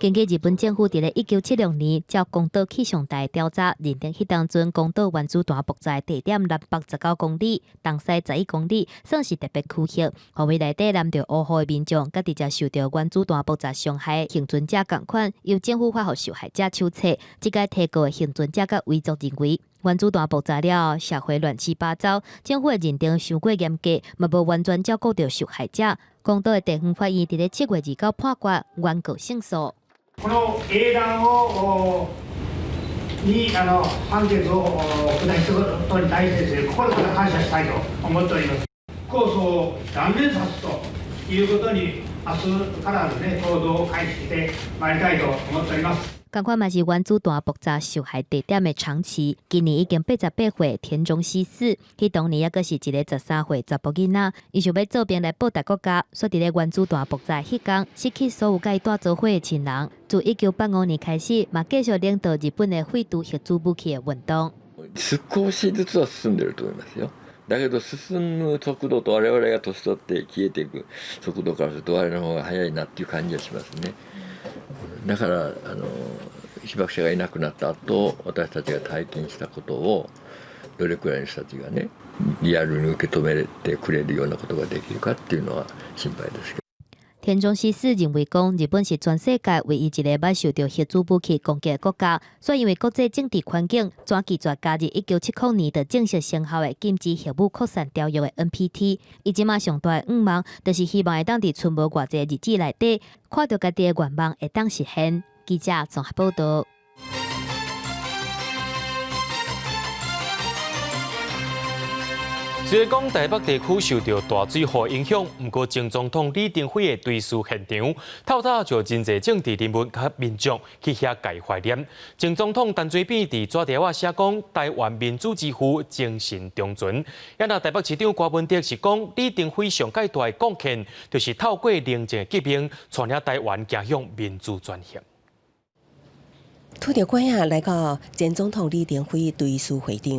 根據日本政府佇咧1976年照廣島氣象台調查，認定彼當陣廣島原子彈爆炸地點南北19公里，東西11公里，算是特別區域。範圍內底淋著烏雨的民眾，佮直接受著原子彈爆炸傷害倖存者仝款，由政府發予受害者手冊。這屆提告的倖存者佮遺族認為，原子彈爆炸了後，社會亂七八糟，政府的認定傷過嚴格，嘛無完全照顧著受害者。廣島的地方法院佇咧7月29判決，原告勝訴。この英斷をに判決を下したことに対してですね、心から感謝したいと思っております。控訴を断念さすということに、明日からですね、行動を開始してまいりたいと思っております。仝款嘛是原子彈爆炸受害地點的長崎，今年已經88歲，田中喜四，彼當年猶閣是一个13歲查埔囡仔，伊想欲做兵來報答國家，煞佇咧原子彈爆炸彼工，失去所有佮伊蹛做伙的親人。自1985年開始，嘛繼續領導日本的廢除核子武器的運動。少しずつは進んでると思いますよ。だけど進む速度と我々が年取って消えていく速度からすると我々の方が早いなっていう感じがしますね。だから被爆者がいなくなった後、私たちが体験したことをどれくらいの人たちがね、リアルに受け止めてくれるようなことができるかっていうのは心配ですけど。田中實史認為講，日本是全世界唯一一个捌受著核子武器攻擊的國家，所以因為國際政治環境，轉拒絕加入1970年就正式生效的禁止核武擴散條約的 NPT。伊這馬上大的願望，就是希望會當佇賰無偌濟日子內底，看著家己的願望會當實現。記者綜合報導。雖然講台北地區受著大水禍影響，毋過前總統李登輝的追思現場，透早就真濟政治人物佮民眾去遐共懷念。前總統陳水扁佇紙條仔寫講，台灣民主之父精神長存。啊若台北市長柯文哲是講，李登輝上蓋大的貢獻，就是透過寧靜的革命，帶領台灣走向民主轉型。拄著拐仔來到前總統李登輝追思會場，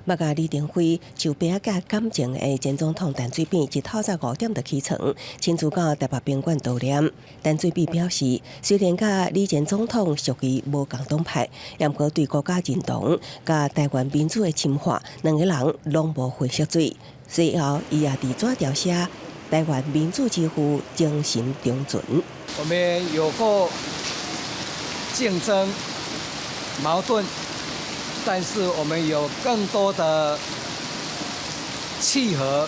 捌佮李登輝就爸仔感情的前總統陳水扁，一透早5點就起床，親自到台北賓館悼念。陳水扁表示，雖然佮李前總統屬於無仝黨派，毋過對國家認同佮台灣民主的深化，兩个人攏無分色水。隨後，伊也佇紙條寫台灣民主之父精神長存。我們有過競爭。矛盾，但是我們有更多的契合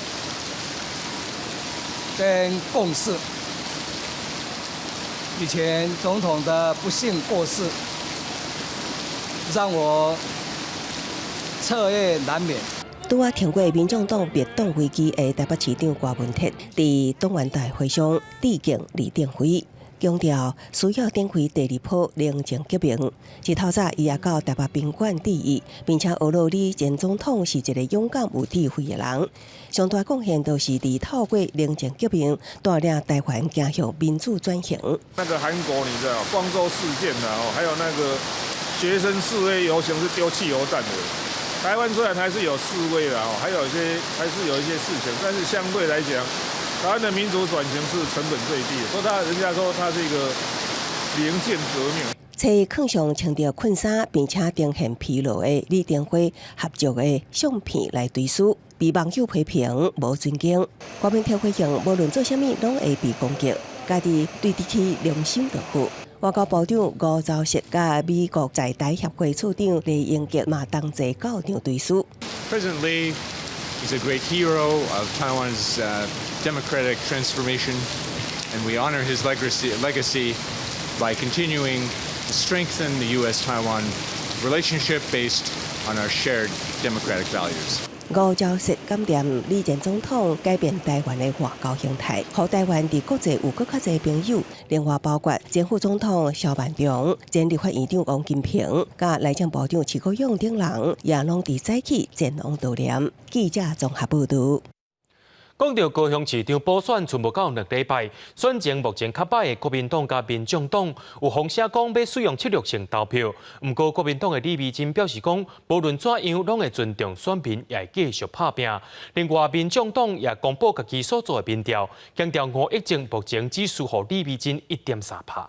跟共識。以前總統的不幸過世，讓我徹夜難眠。拄仔通過民眾黨滅黨危機的台北市長柯文哲，佇黨員大會上致敬李登輝。強調需要展開第二波寧靜革命。一透早，伊也到台北賓館致意，並且呵咾李前總統是一个勇敢有智慧的人。上大貢獻就是佇透過寧靜革命，帶領台灣走向民主轉型。那個韓國，你知道光州事件啦，哦，還有那個學生示威遊行是丟汽油彈的。台灣雖然還是有示威啦，哦，還有一些還是有一些事情，但是相對來講，台灣的民主轉型是成本最低，所以他人家說他是一個寧靜革命。揣炕上穿著困衫，並且呈現疲勞的李登輝合照的相片來追思，被網友批評無尊敬。柯文哲回應，無論做啥物，攏會被攻擊，家己對得起良心就好。外交部長吳釗燮佮美國在台協會處長酈英傑嘛同齊到場追思。 President Lee is a great hero of Taiwan's democratic transformation, and we honor his legacy by continuing to strengthen the U.S.-Taiwan relationship based on our shared democratic values. 吳釗燮感念李前總統改變台灣的外交形態，予台灣佇國際有閣較濟朋友。另外包括前副總統蕭萬長、前立法院長王金平、佮內政部長徐國勇等人，也攏佇早起前往悼念。記者綜合報導。講著高雄市長補選，賰無夠兩禮拜，選情目前較歹的國民黨佮民眾黨有風聲講欲使用策略性投票，毋過國民黨的李眉蓁表示講，無論怎樣，攏會尊重選民，也會繼續拍拚。另外，民眾黨也公布家己所做的民調，強調吳益政目前只輸予李眉蓁1.3趴。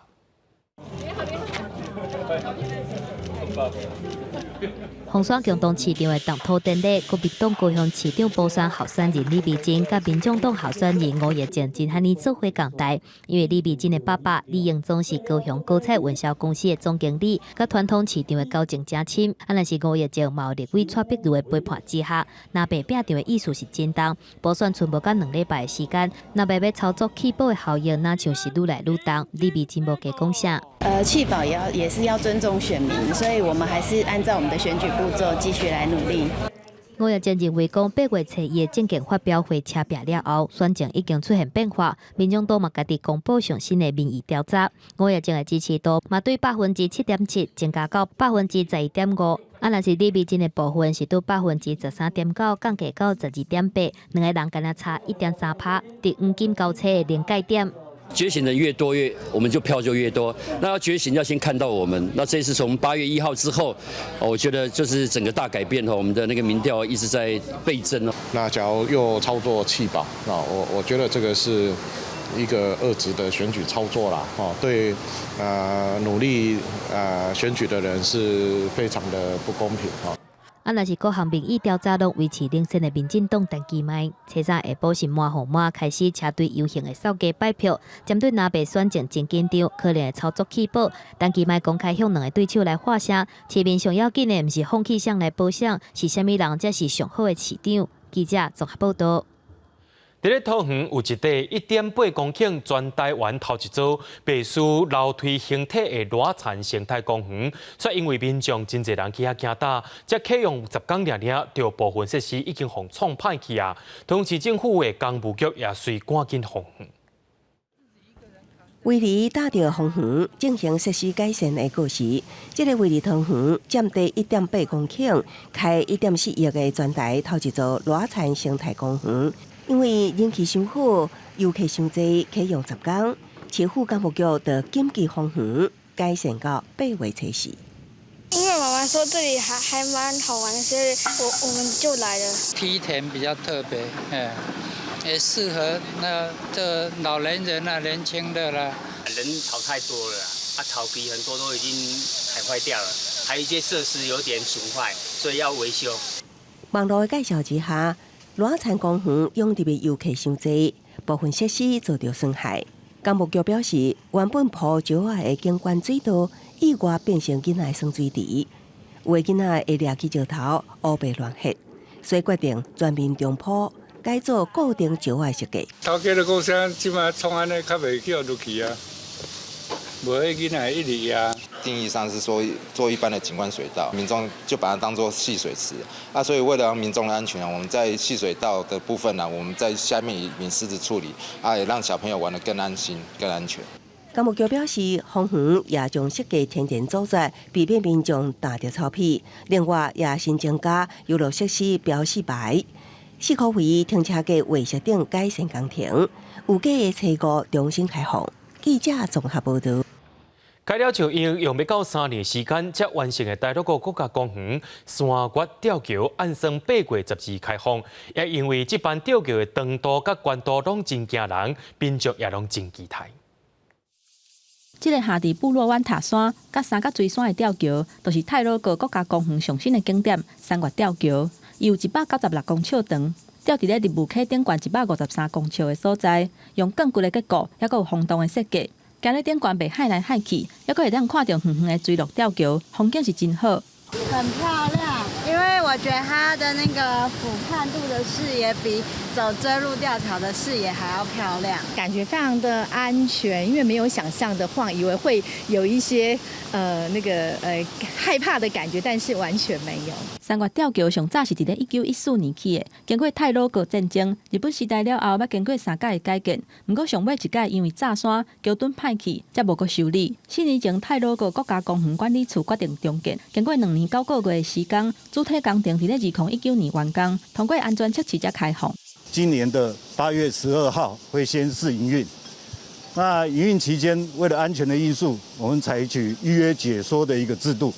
鳳山共同市場的動土典禮，國民黨高雄市長補選候選人李眉蓁，佮民眾黨候選人吳益政真罕呢做伙仝台。因為李眉蓁的爸爸李英宗是高雄高彩運銷公司的總經理，佮傳統市場的交情誠深。啊，若是吳益政嘛有立委蔡壁如的陪伴之下，藍白拚場的意思是真重。補選賰無夠兩禮拜的時間，藍白欲操作棄保的效應，若像是愈來愈重。李眉蓁無加講啥。棄保也是要尊重選民，所以我們還是按照我們的選舉步驟繼續來努力。吳益政認為講，8月初一的政見發表會車拚了後，選情已經出現變化，民眾黨嘛家己公布上新的民意調查，吳益政的支持度嘛對7.7%增加到11.5%，啊，若是李眉蓁的部分是對13.9%降低到12.8，兩個人敢若差1.3趴，佇黃金交叉的臨界點。覺醒的越多越，我們就票就越多。那要覺醒要先看到我們。那這次從8月1號之後，我覺得就是整個大改變哦，我們的那個民調一直在倍增哦。那假如又操作棄保，那我覺得這個是一個惡質的選舉操作啦，哦，對，努力選舉的人是非常的不公平。啊，若是各項民意調查攏維持領先的民進黨陳其邁，初三下晡是滿雨滿開始車隊遊行的掃街拜票，針對藍白選情真緊張，可能會操作棄保。陳其邁公開向兩个對手來發聲，市民上要緊的毋是放棄誰來保誰，是啥物人才是上好的市長。記者綜合報道。佇咧桃園有一塊1.8公頃全台灣頭一座袂需樓梯形體的蚵仔田生態公園，卻因為民眾真濟人去遐行踏，才啟用10工爾爾，就部分設施已經予創歹去啊！桃園市政府的工務局也隨趕緊封園。圍籬搭著封園進行設施改善的過時，這个位佇桃園佔地1.8公頃、開1.4億的全台頭一座蚵仔田生態公園。因為人氣傷好，遊客傷濟，啟用10工，市府工務局就緊急封園，改善到8月初四。因為媽媽說這裡還蠻好玩的，所以我們就來了。梯田比較特別，也適合那這老年人啊、年輕的啦。人潮太多了，啊，草皮很多都已經踩壞掉了，還有一些設施有點損壞，所以要維修。網路的介紹之下，蚵仔田公園湧入的遊客傷濟，部分設施遭到損害。工務局表示，原本鋪石仔的景觀水道，意外變成囡仔的耍水池，有的囡仔會掠起石頭，烏白亂煕，所以決定全面重鋪，改做固定石仔的設計。頭家就講啥，這馬創按呢，較袂去予落去啊。無彼囡仔一直壓。定義上是說做一般的景觀水道，民眾就把它當做戲水池啊，所以為了讓民眾的安全啊，我們在戲水道的部分呢，我們在下面以免獅子處理啊，也讓小朋友玩得更安心、更安全。工務局表示，封園也將設計天然阻絕，避免民眾踏著草皮。另外，也新增加遊樂設施標示牌、四箍圍停車格位設等改善工程，預計初五重新開放。記者綜合報道。開了就用用欲到3年時間，才完成的太魯閣國家公園山岳吊橋，按算8月12開放。也因為這班吊橋的長度佮懸度攏真驚人，民眾也攏真期待。這个下佇布洛灣塔山佮三角錐山的吊橋，就是太魯閣國家公園上新的景點——山岳吊橋。伊有196公尺長，吊佇咧立霧溪頂懸153公尺的所在，用鋼骨的結構，猶閣有風洞的設計。行咧頂懸袂幌來幌去，猶閣會當看著遠遠的垂落吊橋，風景是真好。很漂亮，因為我覺得它的那個俯瞰度的視野比走錐路吊橋的視野還要漂亮，感覺非常的安全，因為沒有想象的晃，以為會有一些那個害怕的感覺，但是完全沒有。山岳吊橋上早是佇咧1914年起的，經過太魯閣戰爭、日本時代了後，捌經過三擺的改建，毋過上尾一擺因為炸山橋墩歹去，才無閣修理。4年前，太魯閣國家公園管理處決定重建，經過2年9個月的時間，主體工程佇咧2019年完工，通過安全測試才開放。今年的8月12號會先試營運。那營運期間，為了安全的因素，我們採取預約解說的一個制度。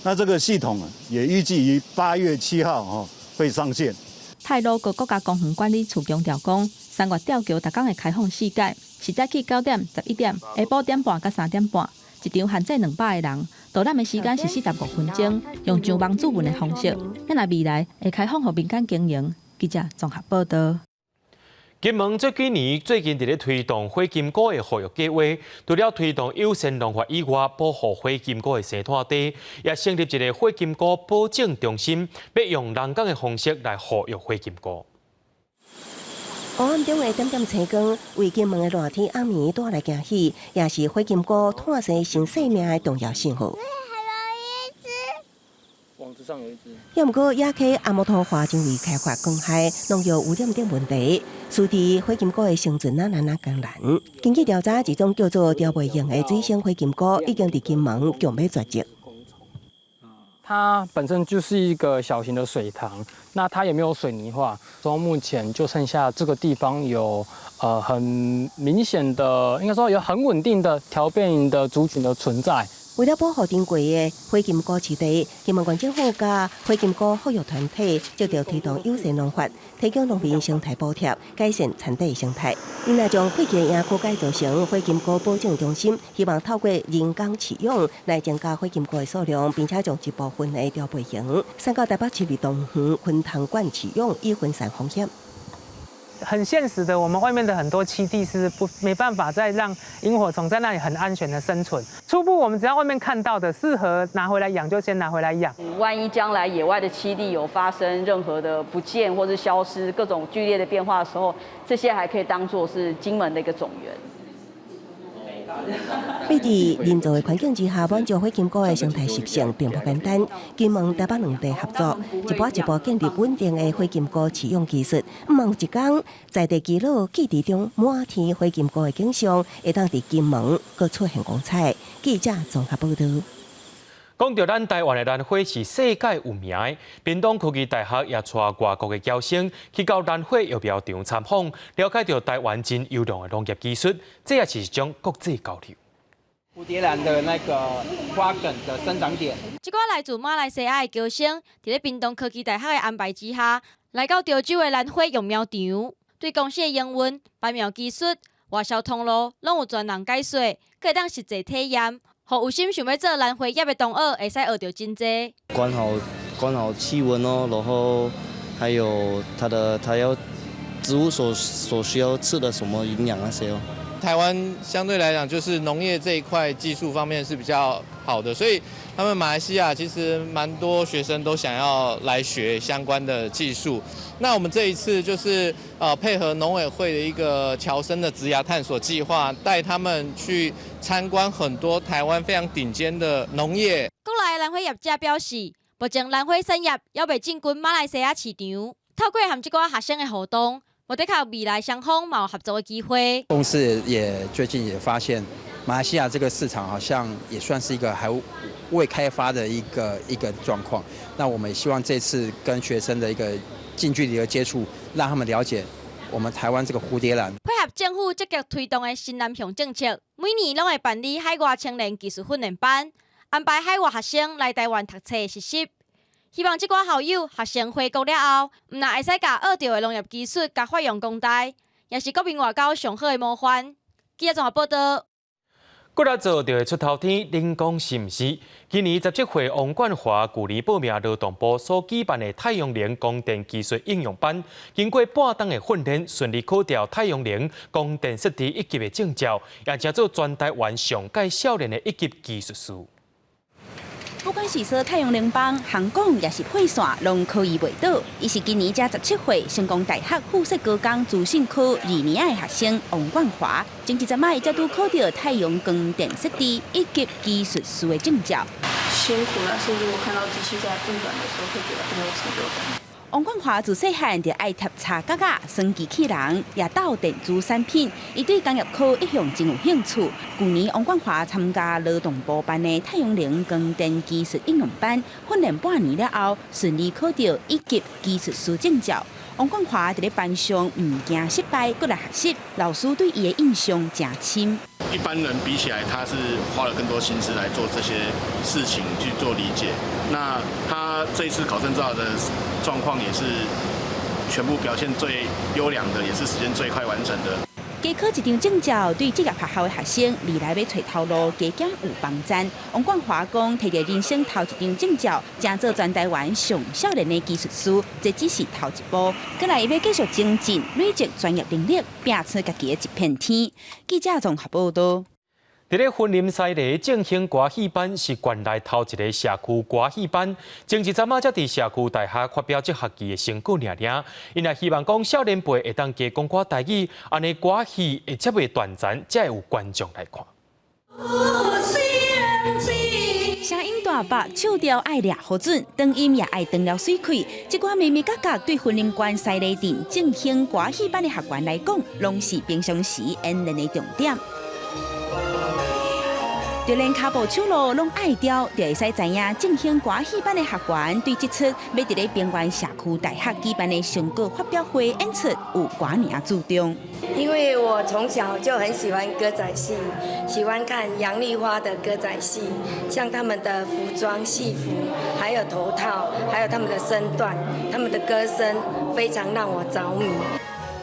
那這個系統也預計於8月7號哈會上線。太魯閣國家公園管理處強調講，山岳吊橋逐工會開放四擺，是早起9點、11點、下晡點半佮3點半，一場限制200個人，導覽的時間是45分鐘，用上網注文的方式。咱若未來會開放予民間經營。記者綜合報道。金門這幾年最近佇咧推動火金菇的復育計劃，除了推動友善農法以外，保護火金菇的生態地，也成立一个火金菇保種中心，欲用人工的方式來復育火金菇。黑暗中的點點星光，為金門的熱天暗暝帶來驚喜，也是火金菇湠生新生命的重要信號。網子上有一隻。猶毋過野溪阿摩托華因為開發公害、農藥污染等問題，使得火金菇的生存啊難啊艱難。根據調查，一種叫做刁袂用的水生火金菇已經佇金門強欲絕跡。它本身就是一個小型的水塘，那它也沒有水泥化，說目前就剩下這個地方有很明顯的，應該說有很穩定的條辨螢的族群的存在。為了保護珍貴的火金姑棲地，金門縣政府佮火金姑復育團體積極推動友善農法，提供農民生態補貼，改善產地生態。𪜶也將廢棄營區改造成火金菇保種中心，希望透過人工飼養來增加火金菇的數量，並且將一部分的調配型送到臺北市立動物園昆蟲館飼養，以分散風險。很現實的，我們外面的很多棲地是不沒辦法再讓螢火蟲在那裡很安全的生存。初步我們只要外面看到的適合拿回來養，就先拿回來養。萬一將來野外的棲地有發生任何的不見或是消失各種劇烈的變化的時候，這些還可以當作是金門的一個種源。欲佇人造的環境之下滿足火金菇的生態習性並不簡單。金門、臺北兩地合作，一步一步建立穩定的火金菇飼養技術。毋望一工在地耆老記憶中滿天火金菇的景象，會當佇金門閣出現光彩。記者綜合報導。講著咱臺灣的蘭花是世界有名的，屏東科技大學也帶外國的僑生去到蘭花育苗場參訪，了解著臺灣真優良的農業技術，這也是一種國際交流。蝴蝶蘭的那個花梗的生長點。這寡來自馬來西亞的僑生，佇咧屏東科技大學的安排之下，來到潮州的蘭花育苗場，對公司的營運、培苗技術、外銷通路，攏有專人解說，閣會當實際體驗。予有心想欲做蘭花業的同學，會使學著真濟。管好氣溫哦，然後還有它的它要植物所需要吃的什麼營養那些哦。台灣相對來講，就是農業這一塊技術方面是比較好的，所以他們馬來西亞其實蠻多學生都想要來學相關的技術。那我們這一次就是配合農委會的一個僑生的職涯探索計劃，帶他們去參觀很多台灣非常頂尖的農業。國內的蘭花業者表示，目前蘭花產業猶未進軍馬來西亞市場，透過和這寡學生的互動，無的確未來雙方嘛有合作的機會。公司也最近也發現，馬來西亞這個市場好像也算是一個還未開發的一個狀況。那我們也希望這次跟學生的一個近距離的接觸，讓他們了解我們台灣這個蝴蝶蘭。配合政府積極推動的新南向政策，每年攏會辦理海外青年技術訓練班，安排海外學生來台灣讀冊實習。希望這寡校友學成回國了後，毋但會使共學著的農業技術共發揚光大，也是國民外交上好的模範。記者綜合報導。閣來做就會出頭天，恁講是毋是？今年17歲王冠華舊年報名勞動部所舉辦的太陽能光電技術應用班，經過半冬的訓練，順利考著太陽能光電設置一級的證照，也成做全台灣上屆少年的一級技術師。不管是說太陽能板、航管，抑是配線，攏可以袂倒。伊是今年才17歲，成功大學附設高工資訊科二年的學生王冠華，前一陣仔伊才拄考著太陽光電設置一級技術師的證照。辛苦，但是如果看到機器在運轉的時候，會覺得很有成就感。王冠華自細漢就愛貼插角仔、耍機器人，也鬥電子產品。伊對工業科一向真有興趣。舊年王冠華參加勞動部辦的太陽能光電技術應用班，訓練半年了後，順利考著一級技術師證照。王冠華佇咧班上毋驚失敗，閣來學習。老師對伊的印象誠深。一般人比起來，他是花了更多心思來做這些事情去做理解。那他這一次考證照的狀況也是全部表現最優良的，也是時間最快完成的。加考一張證照，對職業學校的學生未來欲揣頭路加減有幫助。王冠華講，提著人生頭一張證照，成做全台灣上少年的技術師，這只是頭一步。閣來伊欲繼續精進，累積專業能力，拼出家己的一片天。記者綜合報導。佇咧雲林西螺正興歌戲班是縣內頭一个社區歌戲班，前一陣仔才佇社區大學發表這學期的成果爾爾，𪜶也希望講少年輩會當加講寡台語，按呢歌戲會才袂斷層，才會有觀眾來看。聲音大白，唱調愛掠好準，轉音也愛轉了媠氣。這寡眉眉角角對雲林縣西螺鎮正興歌戲班的學員來講，攏是平常時演練的重點。就連跤步手路攏愛調，就會使知影正興歌仔戲班的學員對這齣欲佇咧爿原社區大學舉辦的成果發表會演出有偌爾仔注重。因為我從小就很喜歡歌仔戲，喜歡看楊麗花的歌仔戲，像他們的服裝、戲服，還有頭套，還有他們的身段，他們的歌聲，非常讓我着迷。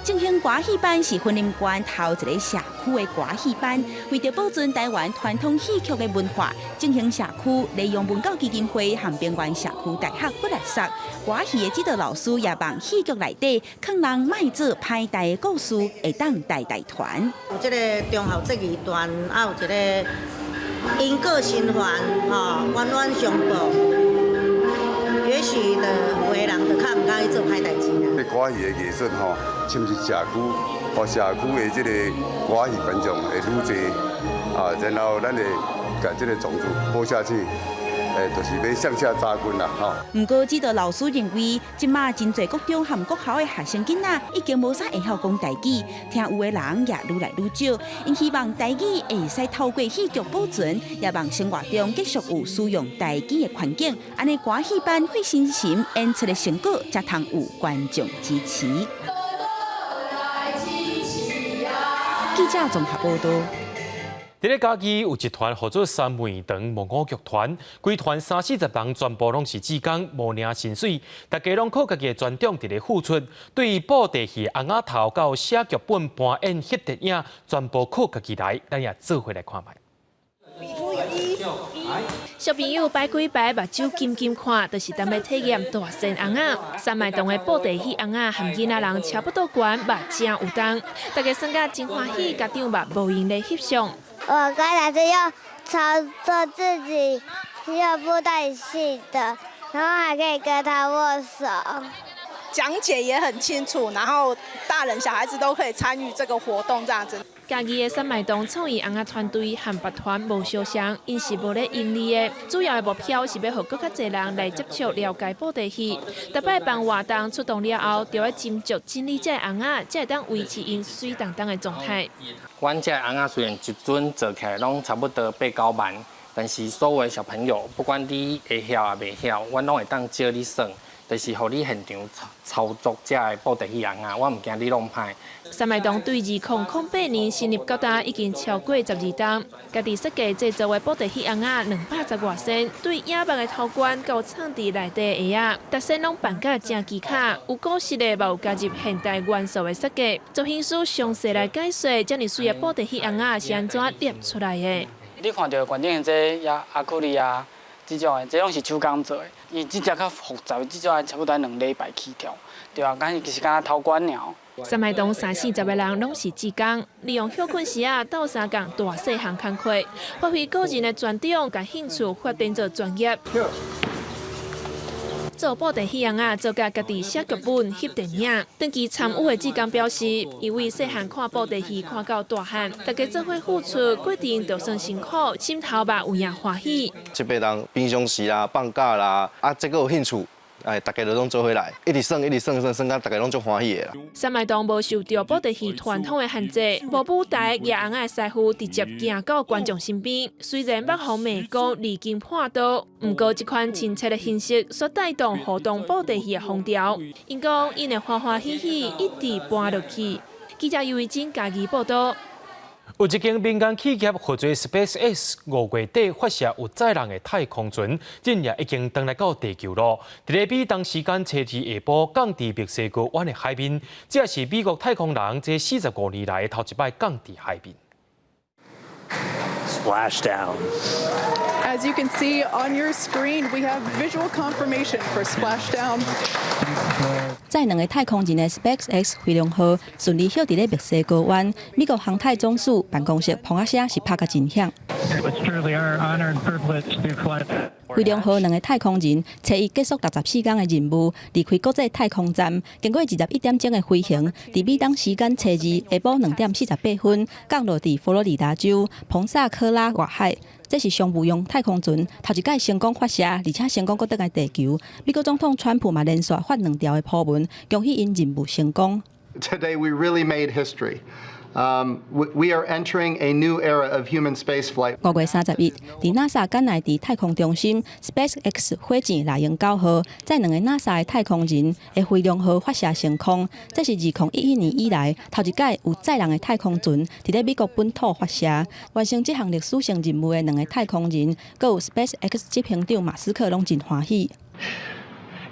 正興歌戲班是雲林縣頭一个社區的歌戲班，為著保存台灣傳統戲曲的文化，正興社區利用文教基金會和爿原社區大學骨力索，歌戲的指導老師也望戲劇內底勸人莫做歹代的故事，會當代代傳。有這个忠孝節義傳，啊有一个因果循環，吼，冤冤相報。也許就有的人就較毋敢去做歹代誌啦。這歌戲的藝術吼，侵入社區，予社區的這個歌戲觀眾會愈濟啊，然後咱會共這個種子播下去，就是欲向下扎根啦，吼。毋過指導老師認為，這馬真濟國中和國校的學生囡仔已經無啥會曉講台語，聽有的人也愈來愈少。𪜶希望台語會使透過戲劇保存，也望生活中繼續有使用台語的環境，按呢歌戲班費心神演出的成果，才通有觀眾支持。記者綜合報道。佇咧嘉義有一團號做三暝堂木偶劇團，規團三四十人全部攏是志工，無領薪水，大家攏靠家己的專長佇咧付出。對布袋戲尪仔頭到寫劇本、搬演、翕電影，全部靠家己來。咱也做伙來看覓。小朋友擺幾擺，目睭金金看，就是當欲體驗大仙尪仔。三暝堂的布袋戲尪仔和囡仔人差不多懸，嘛誠有重，大家耍甲真歡喜，家長嘛無閒咧翕相。我剛才是要操作自己要布袋戲的，然後還可以跟他握手。講解也很清楚，然後大人小孩子都可以參與這個活動，這樣子。嘉義的三暝堂創意尪仔團隊和別團無相像，𪜶是無咧盈利的，主要的目標是欲予閣較濟人來接觸了解布袋戲。逐擺辦活動出動了後，著愛斟酌整理這个尪仔，才會當維持𪜶媠當當的狀態。阮這个尪仔雖然一尊做起來攏差不多八九萬，但是所有的小朋友，不管你會曉抑袂曉，阮攏會當教你耍，就是予你現場操作這个布袋戲尪仔，我毋驚你弄歹。三暝堂對2008年成立到今，已經超過12冬。家己設計製作的布袋戲尪仔210外身，對影目的頭冠到藏佇內底的鞋仔，逐身攏扮甲誠奇巧，有古式的，嘛有加入現代元素的設計。造型師詳細來解說，遮爾媠的布袋戲尪仔是按怎捏出來的。你看著觀眾這也阿庫里啊，這種的，這攏是手工做的。伊這隻較複雜，這種差不多兩禮拜起跳，對啊，敢其實敢若頭冠爾。三暝堂三四十个人攏是志工，利用歇睏時仔鬥相共大細項工課，發揮個人的專長，共興趣發展做專業。做布袋戲尪仔，做甲家己寫劇本、翕電影。長期參與的志工表示，因為細漢看布袋戲看到大漢，大家做伙付出，過程就算辛苦，心頭嘛有影歡喜。這輩人平常時啦，放假啦，啊，這個有興趣。哎，大家都攏做伙來，一直耍，一直耍，耍耍到大家攏足歡喜的啦。三暝堂無受著布袋戲傳統的限制，無舞台，舉尪仔的師傅直接行到觀眾身邊。雖然欲予罵講離經叛道，毋過這款親切的形式，煞帶動互動布袋戲的風潮。𪜶講，𪜶會歡歡喜喜一直搬落去。記者尤維珍嘉義報道。有一間民間企業號做 SpaceX 5月底發射有載人的太空船，這也已經轉來到地球囉。佇咧美東時間初二下晡降佇墨西哥灣的海面，這是美國太空人這45年來頭一擺降佇海面。 Splashdown. As you can see on your screen, we have visual confirmation for splashdown. 載兩个太空人的 SpaceX 飛龍號順利歇佇咧墨西哥灣，美國航太總署辦公室砰仔聲是拍甲真響。飛龍號兩个太空人初一結束64天的任務，離開國際太空站，經過21點鐘的飛行，佇美東時間初二下晡2點48分降落佇佛羅里達州彭薩科拉外海。這是商務用太空船頭一擺成功發射，而且成功閣轉來地球。美國總統川普嘛連續發兩條的鋪文，恭喜𪜶任務成功。 Today we really made history. We are entering a new era of human spaceflight. 5月31日，佇 NASA 甘迺迪太空中心，SpaceX 火箭獵鷹9號載兩個 NASA 的太空人的飛龍號發射升空，這是2011年以來頭一擺有載人的太空船佇咧美國本土發射。完成這項歷史性任務的兩個太空人，閣有 SpaceX 執行長馬斯克攏真歡喜。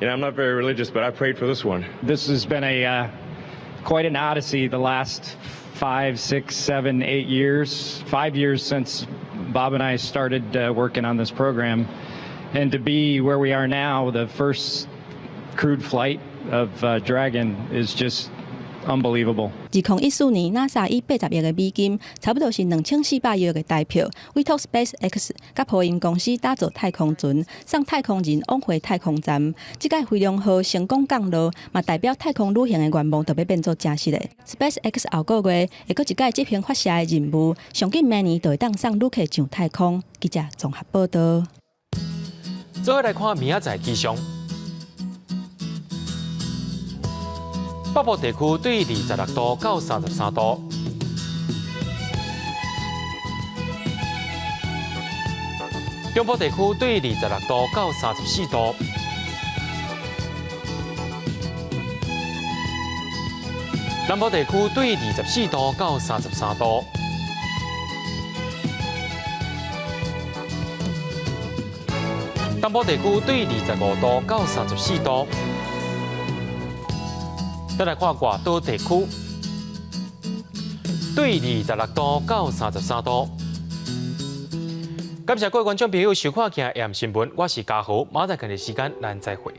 You know, I'm not very religious, but I prayed for this one. This has been a quite an odyssey the last 5, 6, 7, 8 years, 5 years since Bob and I started working on this program. And to be where we are now, the first crewed flight of Dragon is just unbelievable. 2014年，NASA 以80億的美金，差不多是2400億的台票，委託 SpaceX 佮波音公司打造太空船，送太空人往回太空站。這擺飛龍號成功降落，嘛代表太空旅行的願望就欲變做真實的。SpaceX 後個月會閣一擺執行發射的任務，上緊明年就會當送旅客上太空。記者綜合報道。最後來看明仔載氣象。北部地區對26度到33度，中部地區對26度到34度，南部地區對24度到33度，東部地區對25度到34度。再來看外島地區，對26度到33度。感謝各位觀眾朋友收看《今日新聞》，我是嘉豪，馬上同一時間咱再會。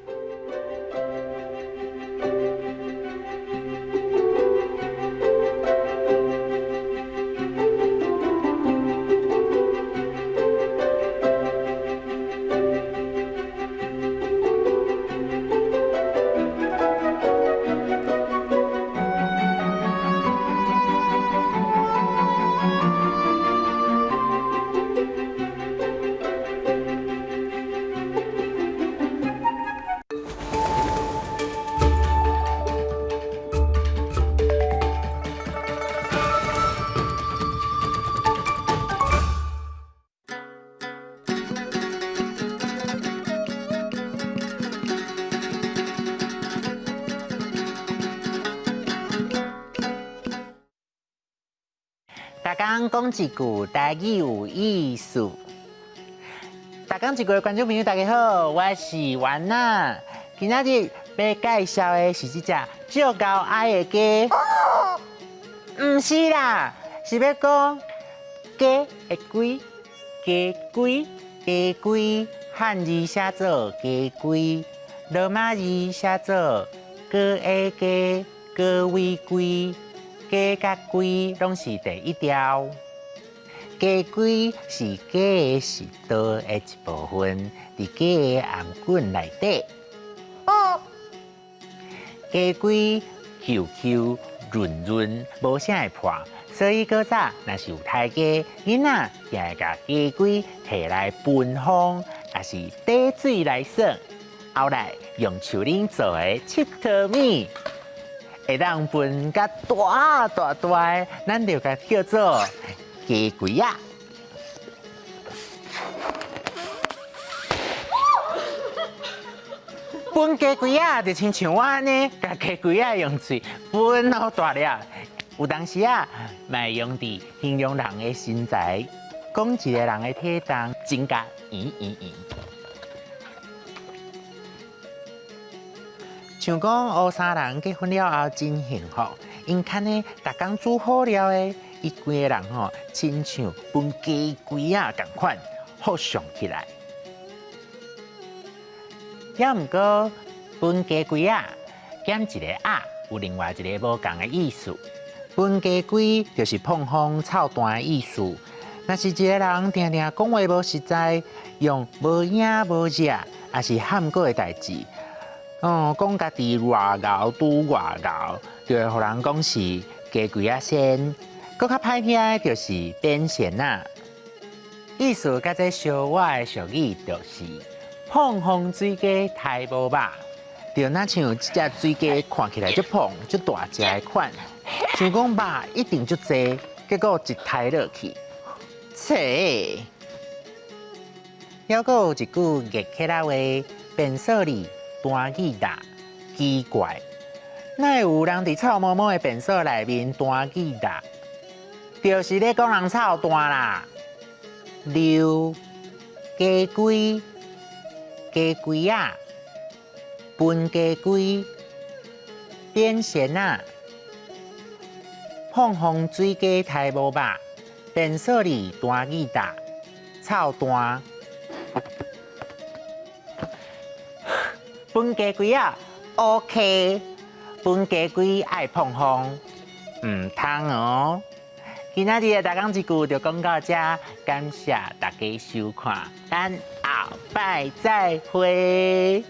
逐工講一句台語有意思。逐工一句的觀眾朋友，大家好，我是丸仔。今仔日欲介紹的是這隻足𠢕哀的雞，毋是啦，是欲講雞的龜，雞龜，雞龜，漢字寫做雞龜，羅馬字寫做高矮雞，高尾龜。雞佮龜攏是佇一條，雞龜是雞的食道的一部分，佇雞的頷頸內底。雞龜 Q Q 潤潤，無啥會破，所以古早若是有刣雞，囡仔就會共雞龜提來分風，抑是綴水來耍。後來用樹奶做的𨑨迌物。會當分甲大大大的，咱就共叫做雞龜仔。分雞龜仔就親像我按呢，共雞龜仔用喙分予大粒。有當時啊，嘛會用佇形容人的身材，講一個人的體重增加圓圓圓。像講烏衫人結婚了後真幸福，𪜶牽的逐工煮好料的，伊規个人吼親像分雞龜仔仝款，好上起來。猶毋過分雞龜仔減一個仔，有另外一个無仝的意思。分雞龜就是膨風臭彈的意思。若是一个人定定講話無實在，用無影無跡，抑是含糊的代誌。哦，講家己偌𠢕拄偌𠢕，就會予人講是雞龜仔仙。閣較歹聽的，就是變仙仔。意思佮這相倚的俗語就是膨風水雞刣無肉，就若像這隻水雞看起來足膨足大隻的款，想講肉一定足濟，結果一刣落去，切！猶閣有一句月客仔話：便所裡彈吉他，奇怪，哪會有人佇臭毛毛的便所內面彈吉他？就是咧講人臭彈啦。溜雞龜雞龜仔，分雞龜，電線仔，碰風水雞刣無肉，便所裡彈吉他，臭彈。分雞龜仔，OK，分雞龜愛膨風，毋通哦。今仔日的逐工一句就講到這，感謝大家收看，咱後擺再會。